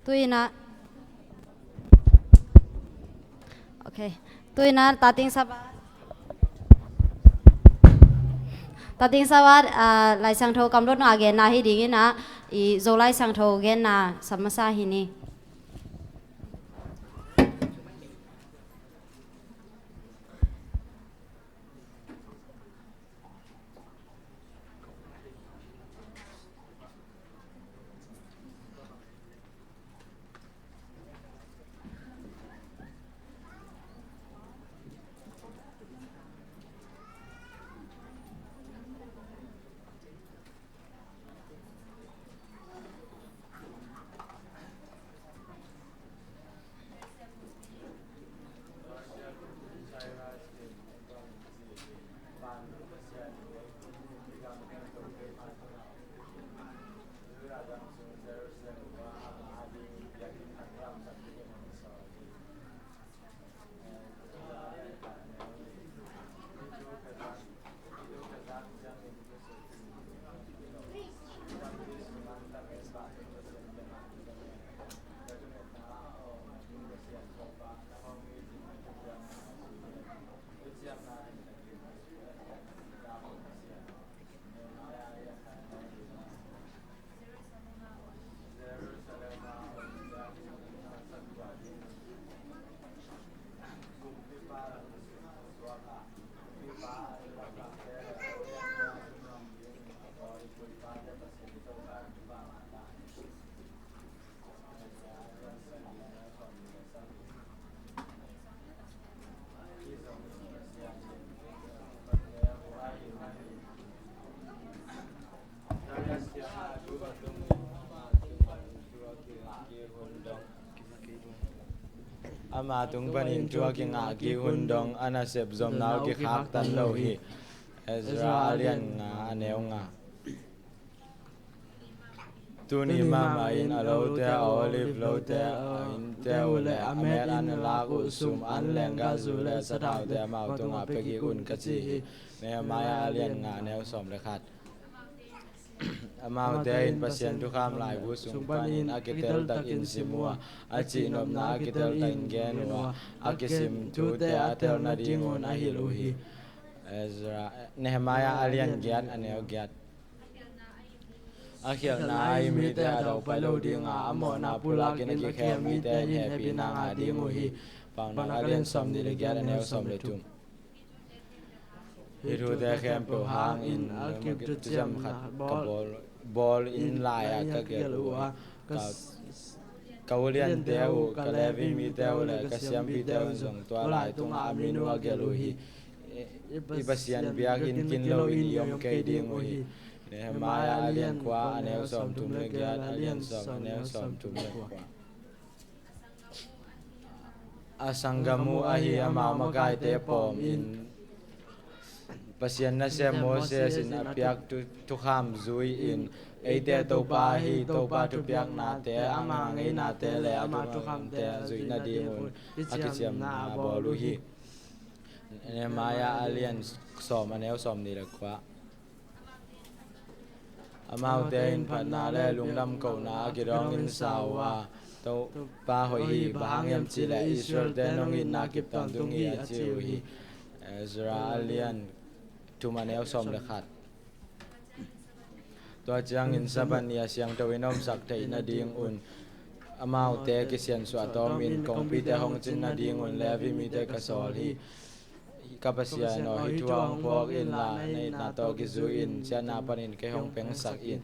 Tuina. Okay. Tuina tating sabat. Tating sabat, ah, Lai Siangtho kamlot nga genna hi dingin ah, i Zolai Siangtho genna sam masa hi ni. Ama tung panin thu a kingah kik hun dong a nasep zomna uh kikhaktan lo hi. Ezra a lian nga a neu nga. Tuni mahmah in a lote, a olive lote, a innte uh le a mel an a lak uh sum an leh gahzu le sathaute amau tungah pia kik un ka ci hi. Nehemiah a lian nga a neu sawm le khat. Amaute in Pasian thukham laibu sung panin a kiteltakin sim uh a, a cihnopna a kiteltakin gen uh a, a kisim thute a tel nadingun a hilh uh hi. Ezra, Nehemiah a lian giat a neu giat. A khialhna a ih mite a daupai lo dinga a mawhna pulakin a kikhel mite in hehpihna ngah ding uh hi. Paunak a lian sawm nih le giat a neu sawm le thum. Hih thute khempeuh hangin a kiptutciam khat ka bawl, bawl in lai-ah ka gelh uh a, ka, ka uliante uh, ka Levi mite uh le ka siampite uh in zong tua lai tungah a min uh a gelh uh hi. I Pasian biakinn kin loin i om kei ding uh hi. Nehemiah a lian kua a neu sawmthum le giat, a lian sawm a neu sawmthum le kua. A sanggam uh ahi amau makaite pawmin Pasian nasem Moses in a piak thu-, thukham zui-in eite Topa ahi Topa thupiaknate, ama ngeinate le ama thukhamte a zuih nadingun a kiciamna a bawl uh hi. Nehemiah a lian sawm a neu sawm nih le kua. Amaute in phatna le lungdam kohna a kidawngin sa uh a, Topa hoih hi, bang hang hiam cihleh Israel-te nong itna kip tawntung hi a ci uh hi. Ezra a lian thum a neu sawm le khat. Tua ciangin Sabbath ni a siangtho in omsak theih nadingun amaute kisiansuah tawmin kongpite hong cin nadingun Levi mite ka sawl hi. Ka Pasian aw, hih thu hong phawk inla, na itna tawh kizui-in siatna panin kei hong pengsak in.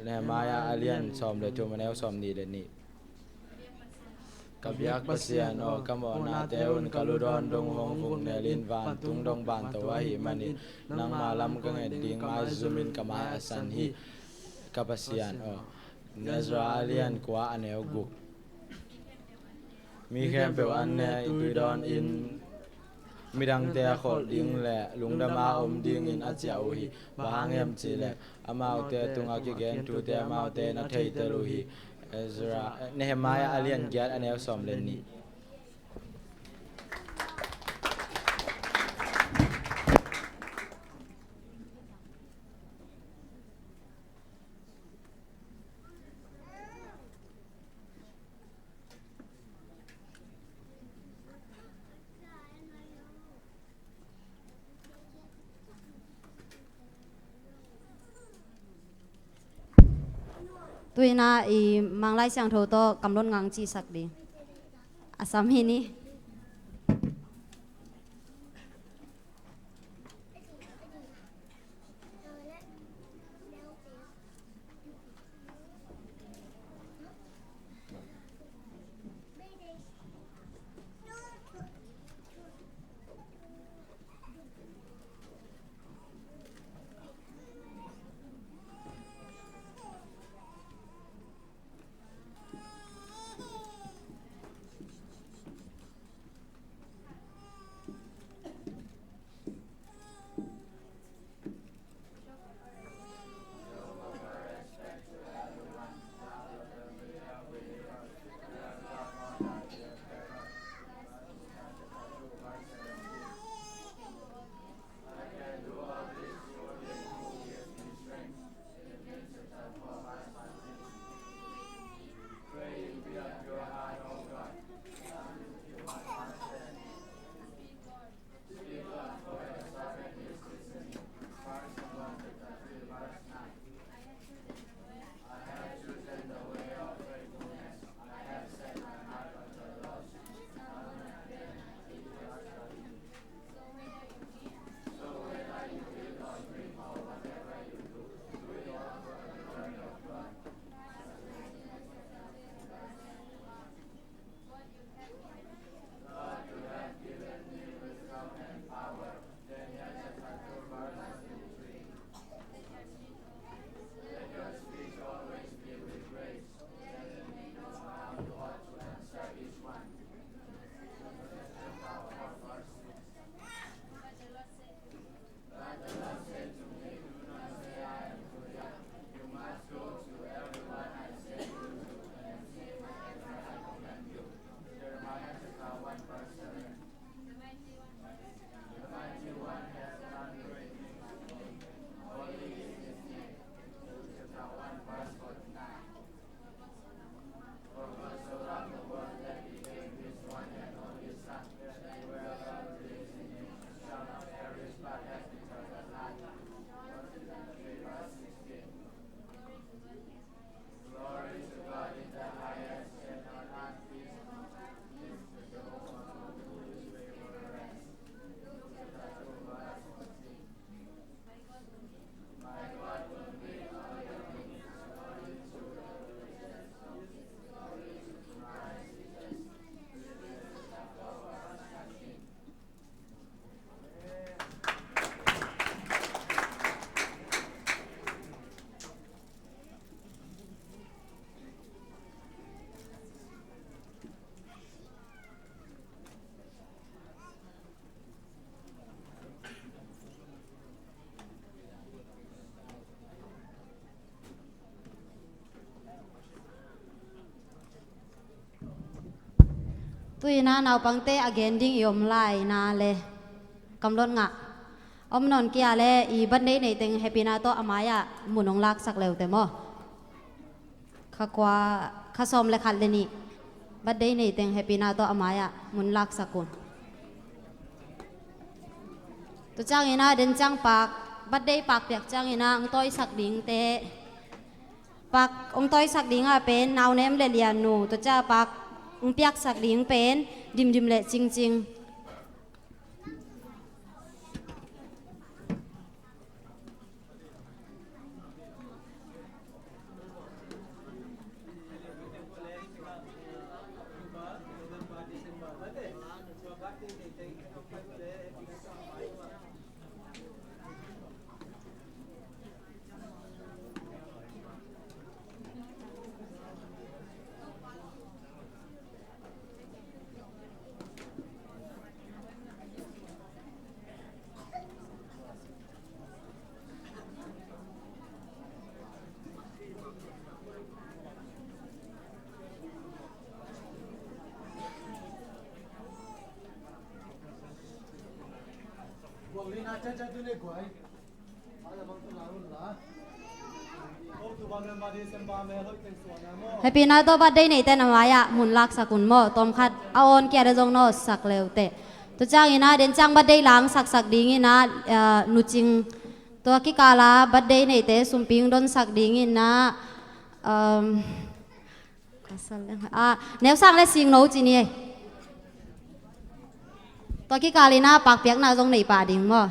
Nehemiah a lian sawm le thum a neu sawm nih le nih. Ka biak Pasian aw, ka mawhnate un ka ludawn dong uh hong vuknelin vantung dong banto ahih manin nangma lam ka nget ding maizumin ka mai a san hi. Ka Pasian aw. Ezra a lian kua a neu guk. Mi khempeuh an ne, tui dawn in, midangte a kholh ding le lungdama om dingin a ciah uh hi. Bang hang hiam cihleh amaute tungah kigen thute amaute in a theitel uh hi. Ezra, Nehemiah a lian giat a neu sawm le nih. Tu-in ah i Manglai Siangtho tawh Kamlot Ngak cihsak ding a sam hi ni. Tu-in ah naupangte a gen ding i om lai na le, Kamlot Ngak om nawn kei a le, i birthday nei teng hehpihna tawh a mai-ah mun hong laksak le uh teh maw. Kha kua, kha sawm le khat le nih, birthday nei teng hehpihna tawh a mai-ah mun laksak un. Tua ciangin ah den ciang pak, birthday pak piak ciangin ah hong tawisak dingte, pak hong tawisak ding ah pen Naunem le Liannu, tua ciang pak hong piaksak ding pen Dimdim le Cingcing. Hehpihna tawh birthday neite na mai-ah mun laksak un maw. Tawmkhat a awn kia deuh zong nawtsak le uh teh. Tua ciangin ah den ciang birthday langsaksak dingin ah, ah, Nu Cing, tua kikal ah birthday neite sumpi hong donsak dingin ah, Um, ah, Neu Sang le Sing No ci ni ei. Tua kikal in ah pakpiakna zong nei pah ding maw?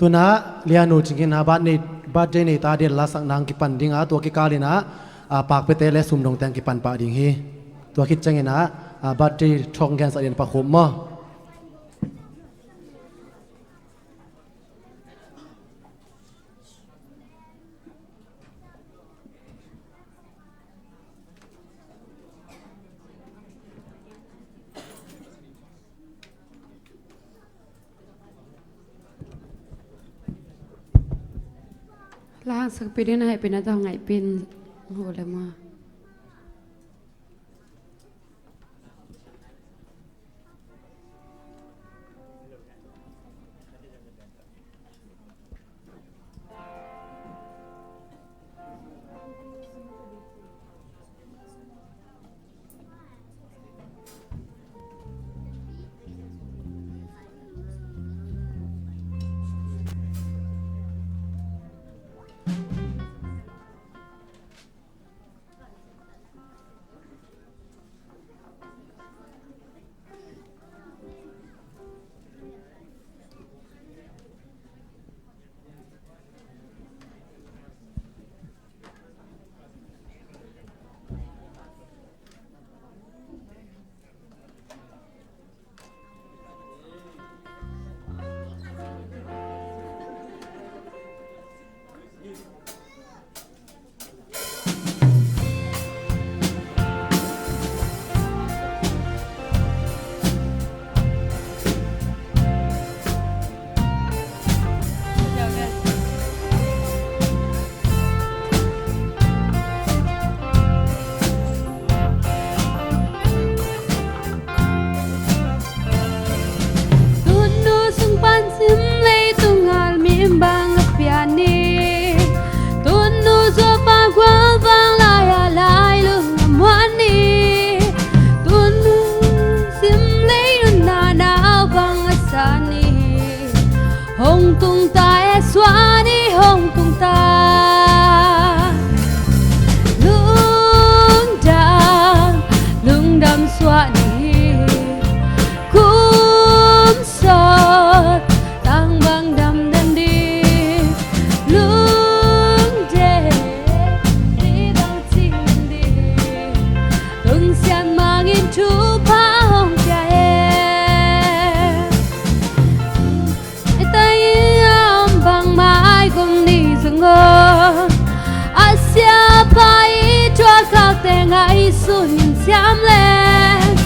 Tu-in ah Lianu Cing in ah birthday, birthday neite ading lasak nang kipan ding a, tua kikal in ah, ah, pakpiate le sumdongte hong kipan pah ding hi. Tua khit ciangin ah, ah, birthday thawk gensak ding pakhup maw? Langsakpi ding na hehpihna tawh ngaihpih in, hu le maw. Tun nu sung pan sim leitung ngal mi bang a pian ni. Tun nu zuapa gual bang lai a lai lung a muan ni. Tun nu sim lei nunna nau bang a sa ni. Hong tung ta e, suah ni hong tung ta. Lungdam, lungdam suah ni. Kum sawt tang bang dam den ding. Lungdam ni bang cing den ding. Tung Sian Mang in thupha hong pia hen. Hih tak a om bangmah i gum ni zong aw, a siapa i thuakkhakte ngaihsun in siam leng,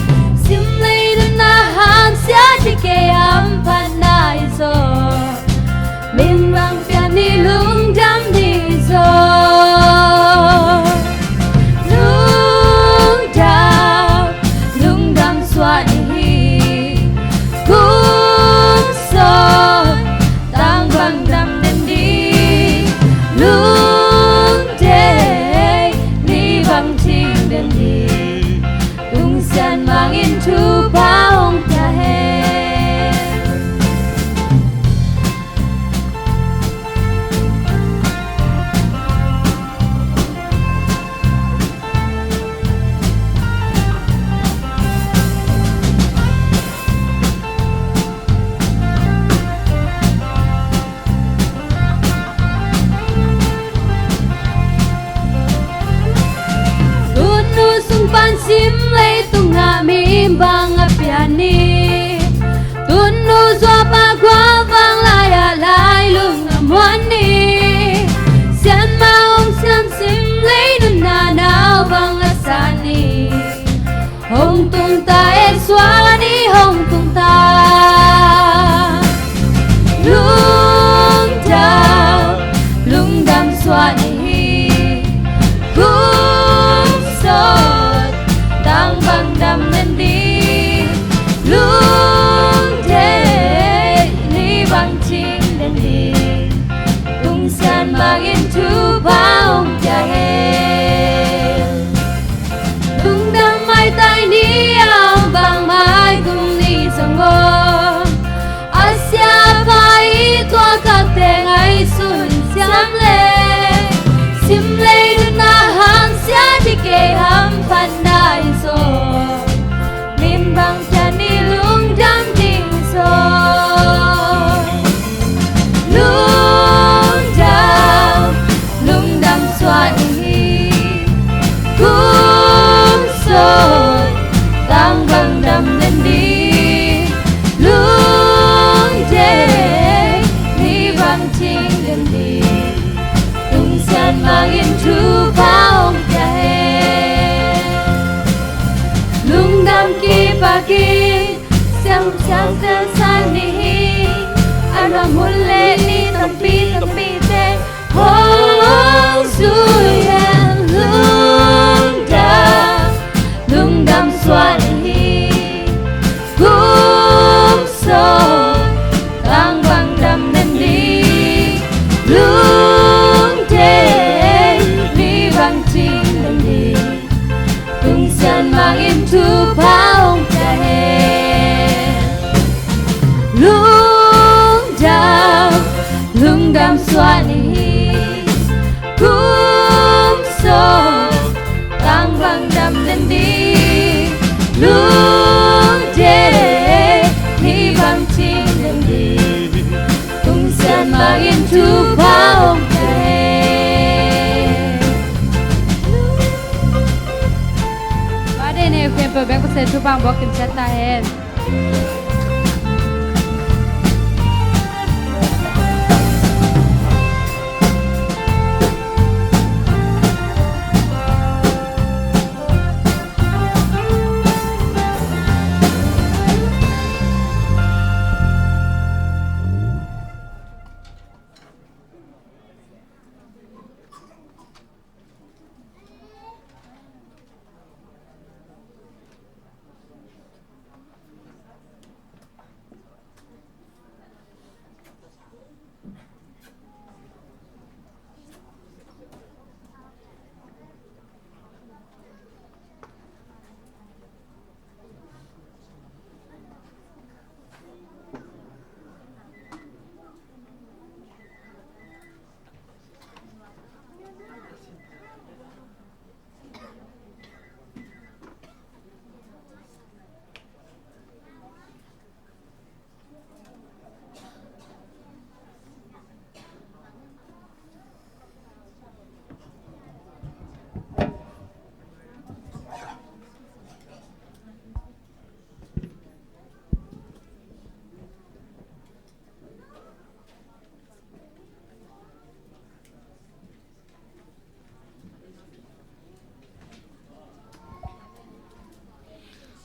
sim lei nunna hamsia ding kei a om phatna i zaw. Min bang pian ni, lungdam ni zaw. Lungdam, lungdam suah ni hi. Kum sawt tang bang dam den ding. Lungdam ni bang cing den ding. Tung Sian Mang in thupha hong pia hen. Tun nu sung pan sim leitung ah mi bang a pian ni. Tun nu zuapa gual bang lai a lai lung a muan ni. Tungsian mangin thupha hong pia hen. Lungdam, lungdam suan hi. Kum sawm tang bang dam den ding. Lungdam hi bang cing den ding. Tungsian mangin thupha hong pia hen. Birthday nei khempeuh bek Pasian thupha hong buak kim ciat ta hen.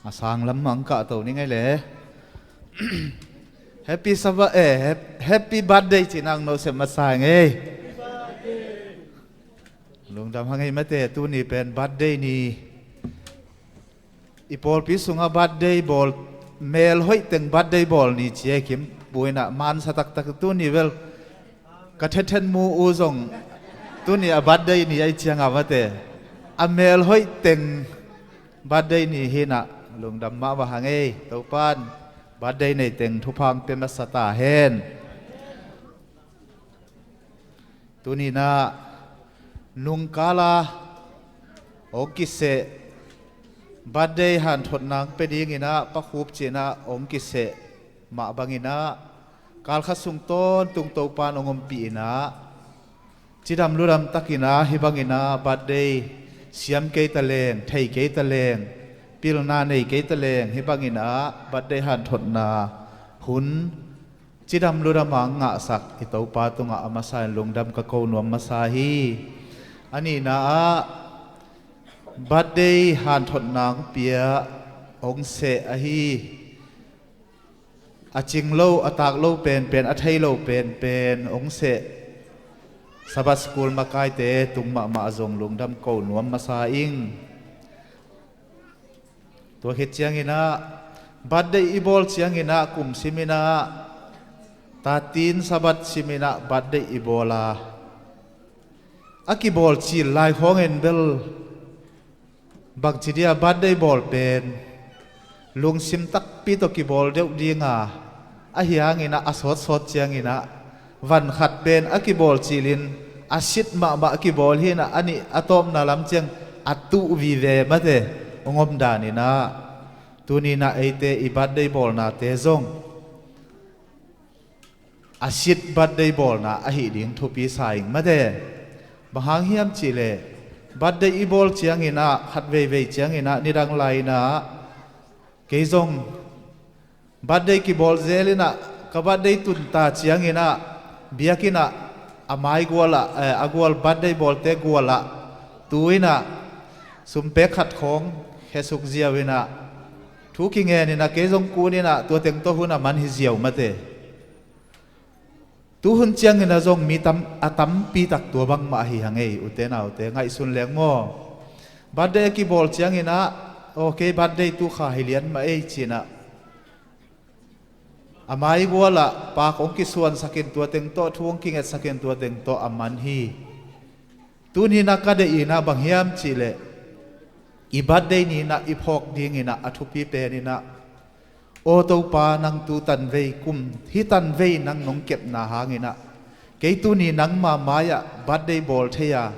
A sang lam mah ang kah to ni ngei le. Happy Sabbath, eh, hap-, happy birthday ci nang no sem masa ngei. Lungdam hang ei mate, tuni pen birthday ni. I pawlpi sungah birthday bawl, mel hoih teng birthday bawl ni ci ei kim. Buaina mansa taktak tuni bel ka thethen mu uh zong tuni a birthday ni ei cianga mate. A mel hoih teng birthday ni hinah lungdam mah mah hang ei. Topan birthday nei teng thupha hong pia masa ta hen. Tuninah nungkala hong kiseh birthday hanthotna hong pia dinginah Pa Khup cinah hong kiseh mah banginah kalkhat sung tawntung Topan hong ompih inah cidam ludam takinah hih banginah birthday siam kei ta leng, thei kei ta leng, pilna nei kei ta leng, hih banginah birthday hanthotna hun cidam ludam a ngahsak i Topa tungah a masa in lungdam ka ko nuam masa hi. A nihna ah birthday hanthotna hong pia hong seh ahi. A cing lo, a tak lo penpen, a thei lo penpen hong seh Sabbath School makaite tung mahmah zong lungdam ko nuam masa ing. Tua khit cianginah birthday i bawl cianginah kum siminah tatin Sabbath siminah birthday i bawl a, a kibawl cil lai khawngin bel bangci dia birthday bawl pen lungsim takpi tawh kibawl deuh dinga, ahi hanginah a sawtsawt cianginah van khat pen a kibawl cilin a sit mahmah a kibawl hinah a nih a tawpna lam ciang a tuh vive mate hong om daninah tuninah eite i birthday bawlnate zong a sit birthday bawlna ahi ding thupi sa ing mate. Bang hang hiam cihleh birthday i bawl cianginah khat veivei cianginah nidang lai-inah kei zong birthday kibawl zel inah ka birthday tunta cianginah biakinnah a mai gualah, eh, a gual birthday bawlte gualah tu inah sumpek khat khawng khesuk ziau inah thu kingen inah kei zong kun inah tua teng tawh hun a man hi ziau mate. Tuhun cianginah zong mi tam, a tampi tak tua bangmah ahi hang ei, ute naute, ngaihsun leng maw? Birthday a kibawl cianginah, aw, kei birthday tu kha hi lian mah ei cinah a mai gualah pak hong kisuansakin tua teng tawh, thu hong kingetsakin tua teng tawh a man hi. Tuni-in ah ka deih in ah bang hiam cihleh, i birthday ni-in ah i phawk dingin ah a thupi pen in ah, aw Topa, nang tu tanvei kum, hih tanvei nang nong kepna hangin ah, kei tuni nangma mai-ah birthday bawl thei a,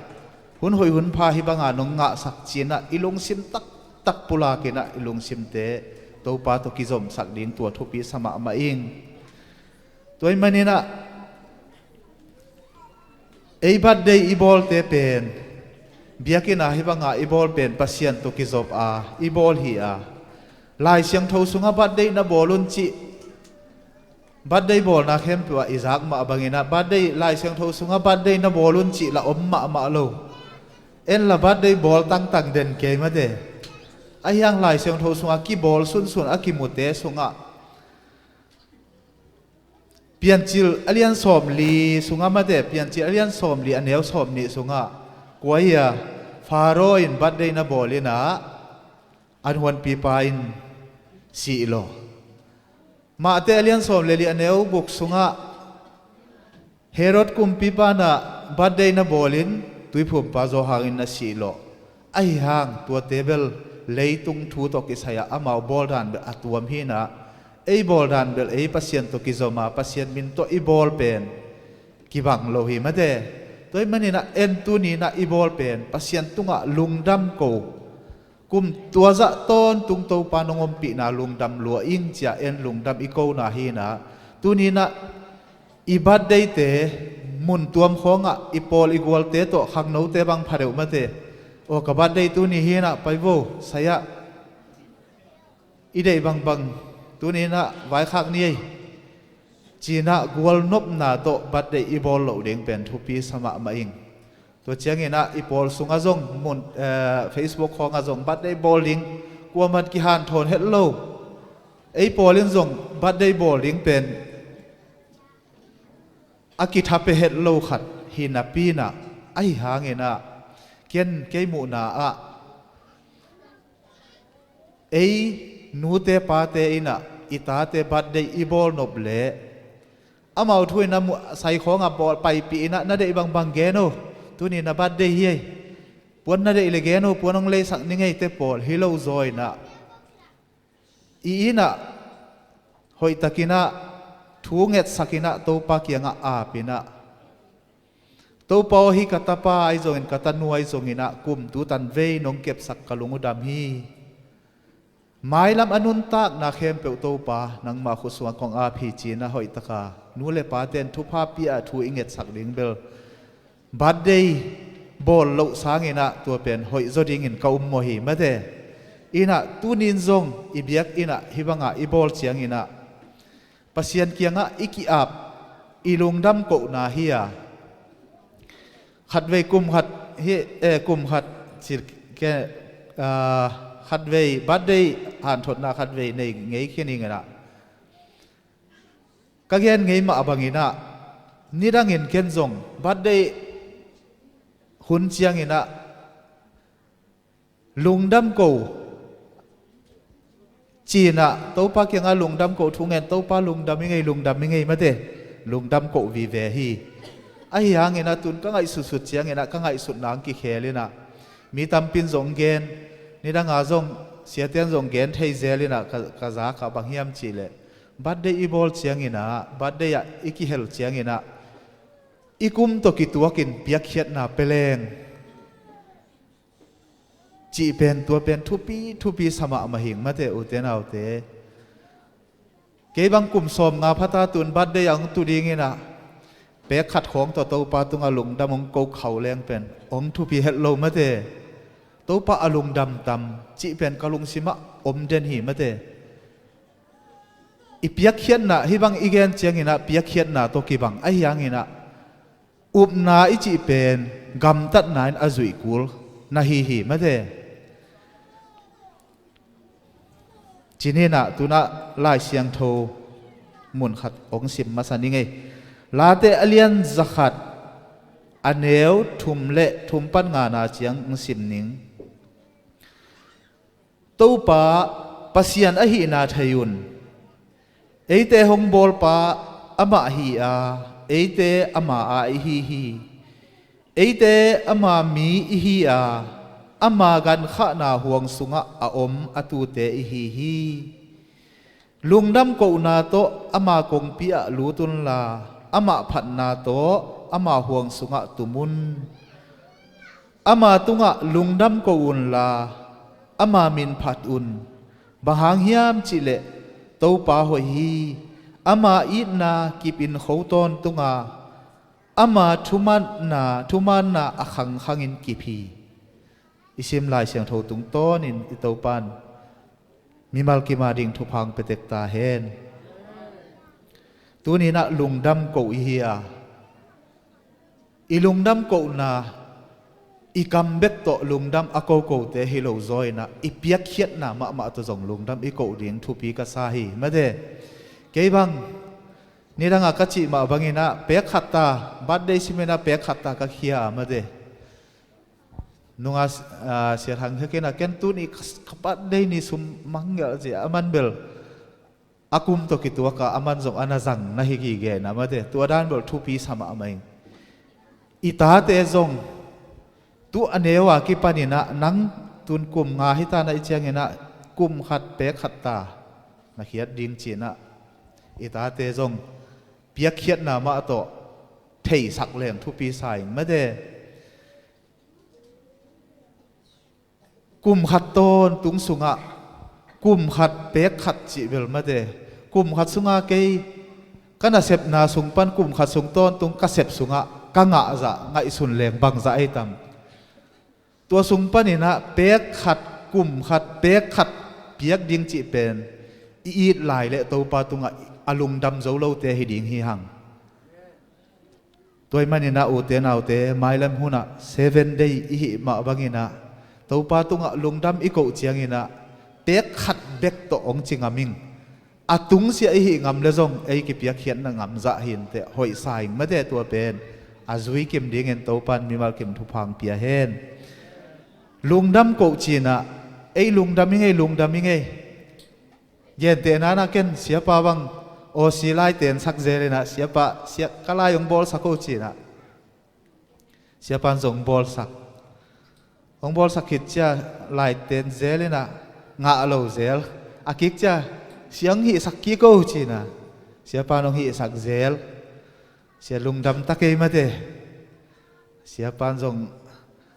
hun hoih hun pha hih banga nong ngahsak ci-in ah i lungsim taktak pulak in ah i lungsimte Topa tawh kizomsak ding tua thupi sa mahmah ing. Tua ahih manin ah, ei birthday i bawlte pen, biakinn ah hih banga i bawl pen Pasian tawh kizop a i bawl hi a, Lai Siangtho sungah birthday na bawl un cih, birthday bawlna khempeuh ah i zak mah bangin ah, birthday, Lai Siangtho sungah birthday na bawl un cih lah om mahmah lo. En la, birthday bawl tangtang den kei mate. Ahi hang Lai Siangtho sungah kibawl sunsun a kimute sungah, Piancil a lian sawmli sungah mate, Piancil a lian sawmli a neu sawmnih sungah, kua hi a, Faro in birthday na bawl in ah, an huanpipa in sih lawh. Mate a lian sawm le li a neu guk sungah, Herod kumpipa in ah birthday na bawlin tuiphumpa Johan in na sih lawh. Ahi hang tuate bel leitung thu tawh kisai-ah amau bawl dan bel a tuam hi in ah, ei bawl dan bel ei Pasian tawh kizom a, Pasian min tawh i bawl pen kibang lo hi mate. Tua ahih manin ah en tuni-in ah i bawl pen Pasian tungah lungdam ko, kum tua zah tawntung Topa nong ompihna lungdam lua ing ci-a en lungdam i kona hi in ah, tuni-in ah i birthday-te mun tuam khawngah i pawl i gualte tawh khangnote bang pha deuh mate. Aw, ka birthday tuni hi in ah, pai vo, sai-ah i deih bangbang tuni-in ah vaikhak ni ei, ci-in ah gualnopna tawh birthday i bawl loh ding pen thupi sa mahmah ing. Tua ciangin ah i pawl sungah zong mun, eh, Facebook khawngah zong birthday bawl ding kuaman kihanthawn het lo. Ei pawl in zong birthday bawl ding pen a kitha pia het lo khat hi napi in ah, ahi hangin ah ken kei muhna ah, ei nute pate in ah i tate birthday i bawl nop leh, amau thu in ah mu-, sai khawngah bawl paipih in ah, na deih bangbang gen o, tuni na birthday hi ei, puan na deih leh gen o, puan hong leisak ning ei, te pawl hi lo zaw in ah, i inn ah hoihtakin ah thu ngetsak in ah Topa kiangah ap in ah, Topa aw, hih ka tapa ahi zongin ka tanu ahi zongin ah kum tu tanvei nong kepsak, ka lung uh dam hi. Mailam a nuntakna khempeuh Topa nangma khut sungah kong ap hi ci-in ah hoihtaka nu le pate in thupha pia-a thu i ngetsak ding bel, birthday bawl loh sangin ah tua pen hoihzaw dingin ka um mawh hi mate. In ah tuni-in zong i biakinn ah hih banga i bawl ciangin ah Pasian kiangah i ki-ap, i lungdam kohna hi a, khatvei kum khat hi, eh, kum khat cil ke, ah, khatvei birthday hanthotna khatvei nei ngei khin ing in ah, ka gen ngei mah bangin ah, nidangin ken zong birthday hun ciangin ah lungdam ko ci-in ah Topa kiangah lungdam ko thu ngen, Topa lungdam i ngei, lungdam i ngei mate, lungdam ko vive hi. Ahi hangin ah tun ka ngaihsutsut ciangin ah ka ngaihsutna hong kikhel in ah, mi tampi in zong gen, nidanga zong siate'n zong gen thei zel in ah ka, ka zak ah bang hiam cihleh, birthday i bawl ciangin ah, birthday ah i kihel ciangin ah i kum tawh kituakin piakkhiatna pia leng cih pen, tua pen thupi thupi sa mahmah hing mate, ute naute. Kei bang kum sawmnga phata tun birthday a hong tu dingin ah, pek khat khawng tawh Topa tungah lungdam hong ko khau leng pen hong thupi het lo mate. Topa a lungdam tam cih pen ka lungsimah om den hi mate. I piakkhiatna, hih bang i gen ciangin ah piakkhiatna tawh kibang ahi hangin ah, upna i cih pen gamtatna in a zuih kul na hi hi mate. Ci-in ah tun ah Lai Siangtho mun khat hong sim masa ning ei. Late a lian zakhat, a neu thum le thum pan ngana ciang hong sim ning. Topa Pasian ahihna thei un. Eite hong bawlpa amah hi a, eite ama a i hi hi. Eite ama mi ihi a, ama gankhahna huang sungah a om a tute ihi hi. Lungdam kohna tawh ama kongpi ah lut unla, amah phatna tawh ama huang sungah tum un. Ama tungah lungdam ko unla, ama min phat un. Bang hang hiam cihleh Topa hoih hi. Ama itna kip in kho tawntung a, ama thumanna thumanna a khangkhangin kip hi. I sim Lai Siangtho tungtawnin i Topan mimal kim a ding thupha hong pia tek ta hen. Tuni-in ah lungdam ko ihi a, i lungdam kohna, i kam bek tawh lungdam a kokote hi lo zaw in ah, i piakkhiatna mahmah tawh zong lungdam i koh ding thupi ka sa hi. Mate, kei bang nidangah ka cih mah bangin ah pek khat ta, birthday sim in ah pek khat ta ka khia a, mate. Nunga, ah, Sia Thang Hek in ah, ken tuni ka, ka birthday ni sum mangngilh ci a, aman bel a kum tawh kituak a, aman zong a na zang na hi gige in ah, mate, tua dan bel thupi sa mahmah ing. I tate zong tu a neu a kipan in ah, nang tun kum nga hi ta na, i ciangin ah kum khat pek khat ta na khiat ding ci in ah, i tate zong piakkhiatna mah tawh theisak leng thupi sa ing, mate. Kum khat tawntung sungah, kum khat pek khat cih bel, mate, kum khat sungah kei ka nasepna sung pan kum khat sung tawntung ka sep sungah ka ngahzah ngaihsun leng bangzah ei tam. Tua sung panin ah pek khat, kum khat, pek khat piak ding cih pen i it lai leh Topa tungah a lungdam zo lote hi ding hi hang. Tua ahih manin ah ute naute, mailam hunah Seven Day i hih mah bangin ah Topa tungah lungdam i koh ciangin ah pek khat bek tawh hong ci ngam ing. A tungsiah i hih ngam le zong ei kipiakkhiatna ngamzah hi inteh, hoih sa ing, mate, tua pen a zui kim dingin Topan mimal kim thupha hong pia hen. Lungdam koh ci-in ah, ei lungdam ing ei, lungdam ing ei. Gentehna-in ah ken Siapa bang aw, si lai tensak zel in ah, Siapa, sia, ka lai hong bawlsak o ci-in ah, Siapa in zong hong bawlsak. Hong bawlsak khit ciang lai ten zel in ah, ngah lo zel. A kik ciang, sia hong hihsak kik o ci-in ah, Siapa in hong hihsak zel. Sia lungdam ta kei, mate. Siapa in zong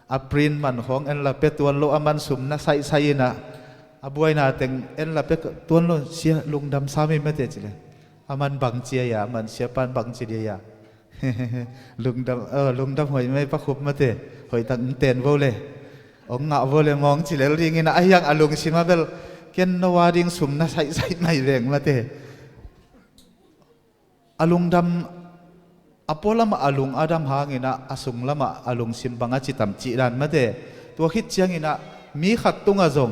a print man khawng en la pia tuan lo, aman sum na saihsaih in ah, a buaina teng en la pia tuan lo, sia lungdam sam ei, mate, ci leh, aman bang ci a, aman, Siapa in bang ci dia, lungdam, eh, lungdam huai mei Pa Khup, mate, hoih tak hong ten vo le, hong ngah vo le mawng ci lel dingin ah, ahi hang a lungsim ah bel, ken no a ding sum na saihsaih mai veng, mate. A lungdam, a pualamah a lung a dam hangin ah, a sunglamah a lungsim bang a ci tam cih dan, mate. Tua khit ciangin ah mi khat tungah zong,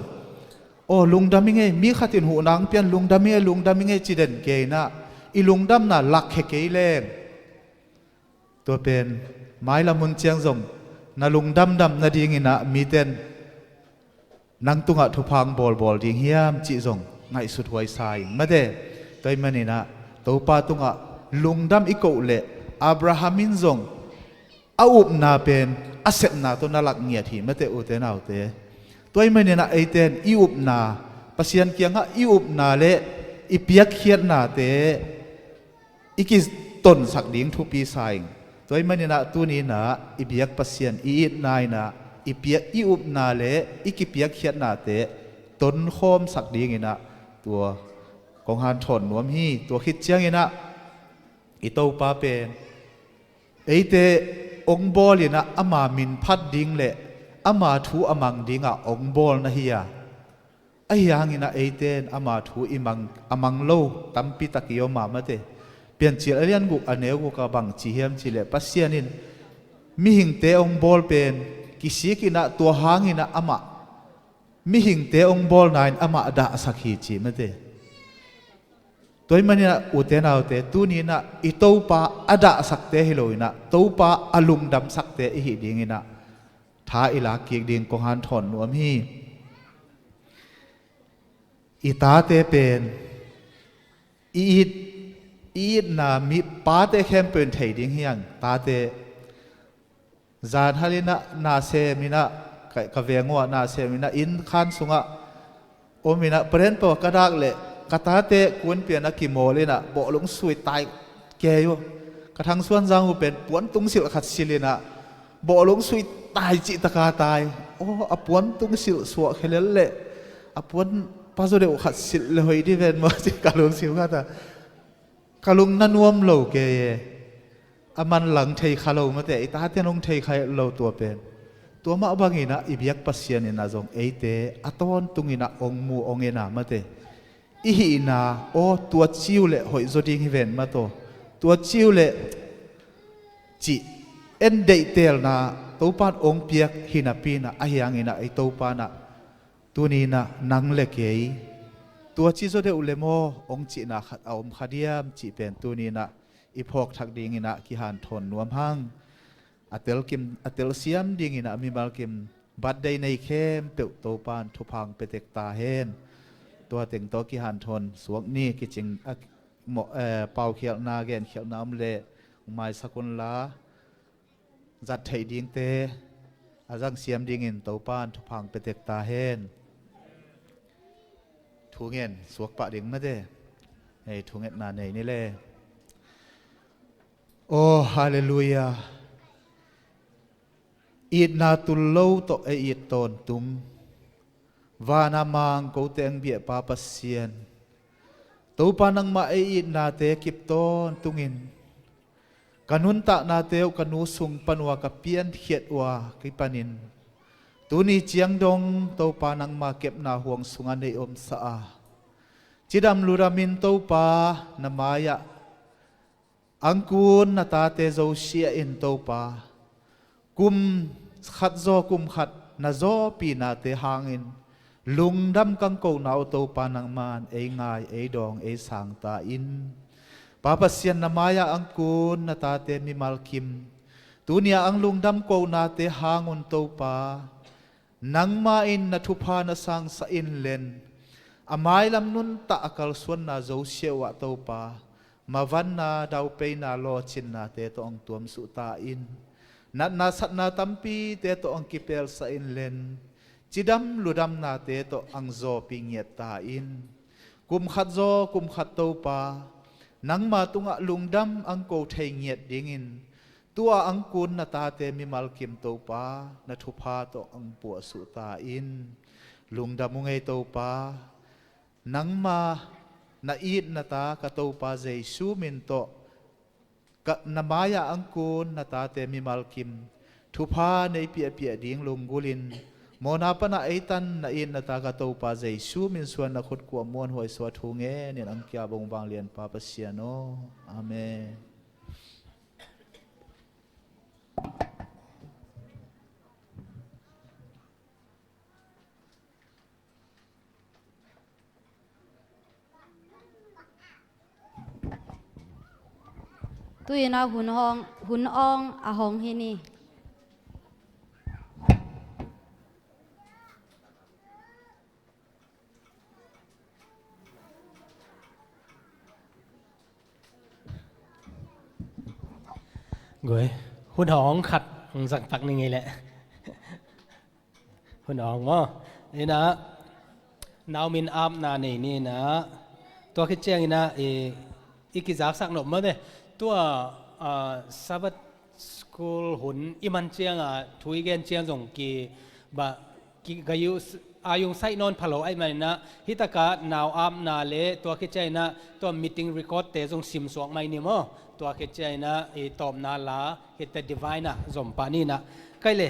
aw, lungdam ing ei, mi khat in huhna hong pia in, lungdam ing ei, lungdam ing ei, ci den kei in ah, i lungdamna lakkhia kei leng, tua pen mailam hun ciang zong na lungdamdam nadingin ah mite in nang tungah thupha hong bawlbawl ding hiam cih zong ngaihsut huai sa ing, mate. Tua ahih manin ah Topa tungah lungdam i koh leh, Abraham in zong a upna pen a sepna tawh na lak ngiat hi, mate, ute naute. Tua ahih manin ah eite in i upna, Pasian kiangah i upna le i piakkhiatnate i kitonsak ding thupi sa ing. Tua ahih manin ah tuni-in ah i biak Pasian, i itna in ah i piak, i upna le i kipiakkhiatnate tonkhawmsak dingin ah tua kong hanthawn nuam hi. Tua khit ciangin ah i Topa pen eite hong bawl in ah ama min phat ding le ama thu a mang dingah hong bawl na hi a, ahi hangin ah eite in ama thu i mang, a mang lo tampi tak i om a, mate. Piancil a lian guk, a neu guk ah bang ci hiam cih leh, Pasian in mihingte hong bawl pen kisik in ah, tua hangin ah amah, mihingte hong bawlna in amah dahsak hi ci, mate. Tua ahih manin ah ute naute, tuni-in ah i Topa a dahsakte hi lo in ah, Topa a lungdamsakte i hih dingin ah tha i lak kik ding kong hanthawn nuam hi. I tate pen i it, i itna, mi pate khempeuh in thei ding hi hang, tate. Zan hal inah na sem inah, ka, ka veng uh ah na sem inah, inn khan sungah om inah, paren paw ka dak leh ka tate kun pian a kimawl inah, bawhlung sui tai kei uh. Ka thangsuan zang uh pen puan tung silh khat silh inah, bawhlung sui tai cih taka tai. Aw, a puan tung silh suah khelel leh a puan pazaw deuh khat silh le hoih di ven maw ci ka lungsim khat ah. Ka lung na nuam lo kei e. A man lang thei kha lo mate, i tate nong thei kha lo tua pen. Tua mah bang inah i biak Pasian inah zong eite a tawntung inah ong mu ong en a mate. I hihna, aw, tua ci uh leh hoih zaw ding hi ven mataw. Tua ci uh leh cih en deihtelna Topan ong piak hi napi inah, ahi hang inah i Topan ah tuni inah nang le kei tua ci zaw deuh le maw ong cihna khat a om kha diam cih pen tuni inah i phawk thak ding inah kihanthawn nuam hang. A telkim, a telsiam ding inah mimal kim birthday nei khempeuh Topan thupha ong pia tek ta hen. Tua teng tawh kihanthawn suak ni, kicing a, mawh, eh, paukhialhna, genkhialhna om leh maisak un la. Zat theih dingte a zangsiam dingin Topan thupha ong pia tek ta hen. Thungen suak pah ding mate. Hei, thungetna nei ni le. Aw, halleluiah. Itna tul lo tawh ei it tawntung, van a mang kote ong biahpa Pasian, Topa nangmah ei itnate kip tawntungin, ka nuntaknate uh ka nu sung pan uh a ka piankhiat uh a kipanin, tuni ciang dong Topa nangma kepna huang sungah nei omsa a, cidam ludamin Topa na mai-ah angkun na tate zosiah in Topa, kum khat zaw kum khat na zawhpih nate hangin lungdam kang kona uh Topa nangman ei ngai, ei dawng, ei sang ta in. Pa Pasian, na mai-ah angkun na tate mimal kim, tuni-a ang lungdam konate hang un Topa, nangma in na thupha na sangsah in len, a mailam nuntak a kalsuanna zosiah uh ah Topa, mavanna, daupeina, lawhcinnate tawh ang tuamsuh ta in. Natna satna tampite tawh ang kipelsah in len, cidam ludamnate tawh ang zawhpih ngiat ta in. Kum khat zaw kum khat Topa, nangma tungah lungdam ang ko thei ngiat dingin, tua angkun na tate mimal kim Topa, na thupha tawh ang puahsuh ta in. Lungdam ung ei Topa, nangma na it na ta ka Topa Jesu min tawh, ka, na mai-ah angkun na tate mimal kim thupha nei piahpiah ding lunggulhin, mawhna panah ei tan na it na ta ka Topa Jesu min suan na khut kuah muanhuai sua thu ngenin ang kia bong vanglian Pa Pasian aw. Amen. Tu-in ah hun hong, hun awng a hong hi ni. Goi, hun hong khat ang zang tak ni ngei leh. Hun awng maw? Inah, nau min apna nei ni inah, tua khit ciang inah i, i kizaksak nop mate. Tua, ah, Sabbath School hun i man ciang a thu i gen ciang zong ki, ba, ki, ka yu, a yung saih nawn pha lo ahih man inah, hi takah nau apna le tua khit ciang inah tua meeting record te zong simsuak mai ni maw? Tua khit ciang inah i tawpna la, hi ta divine ah zom pah ni inah. Kai le.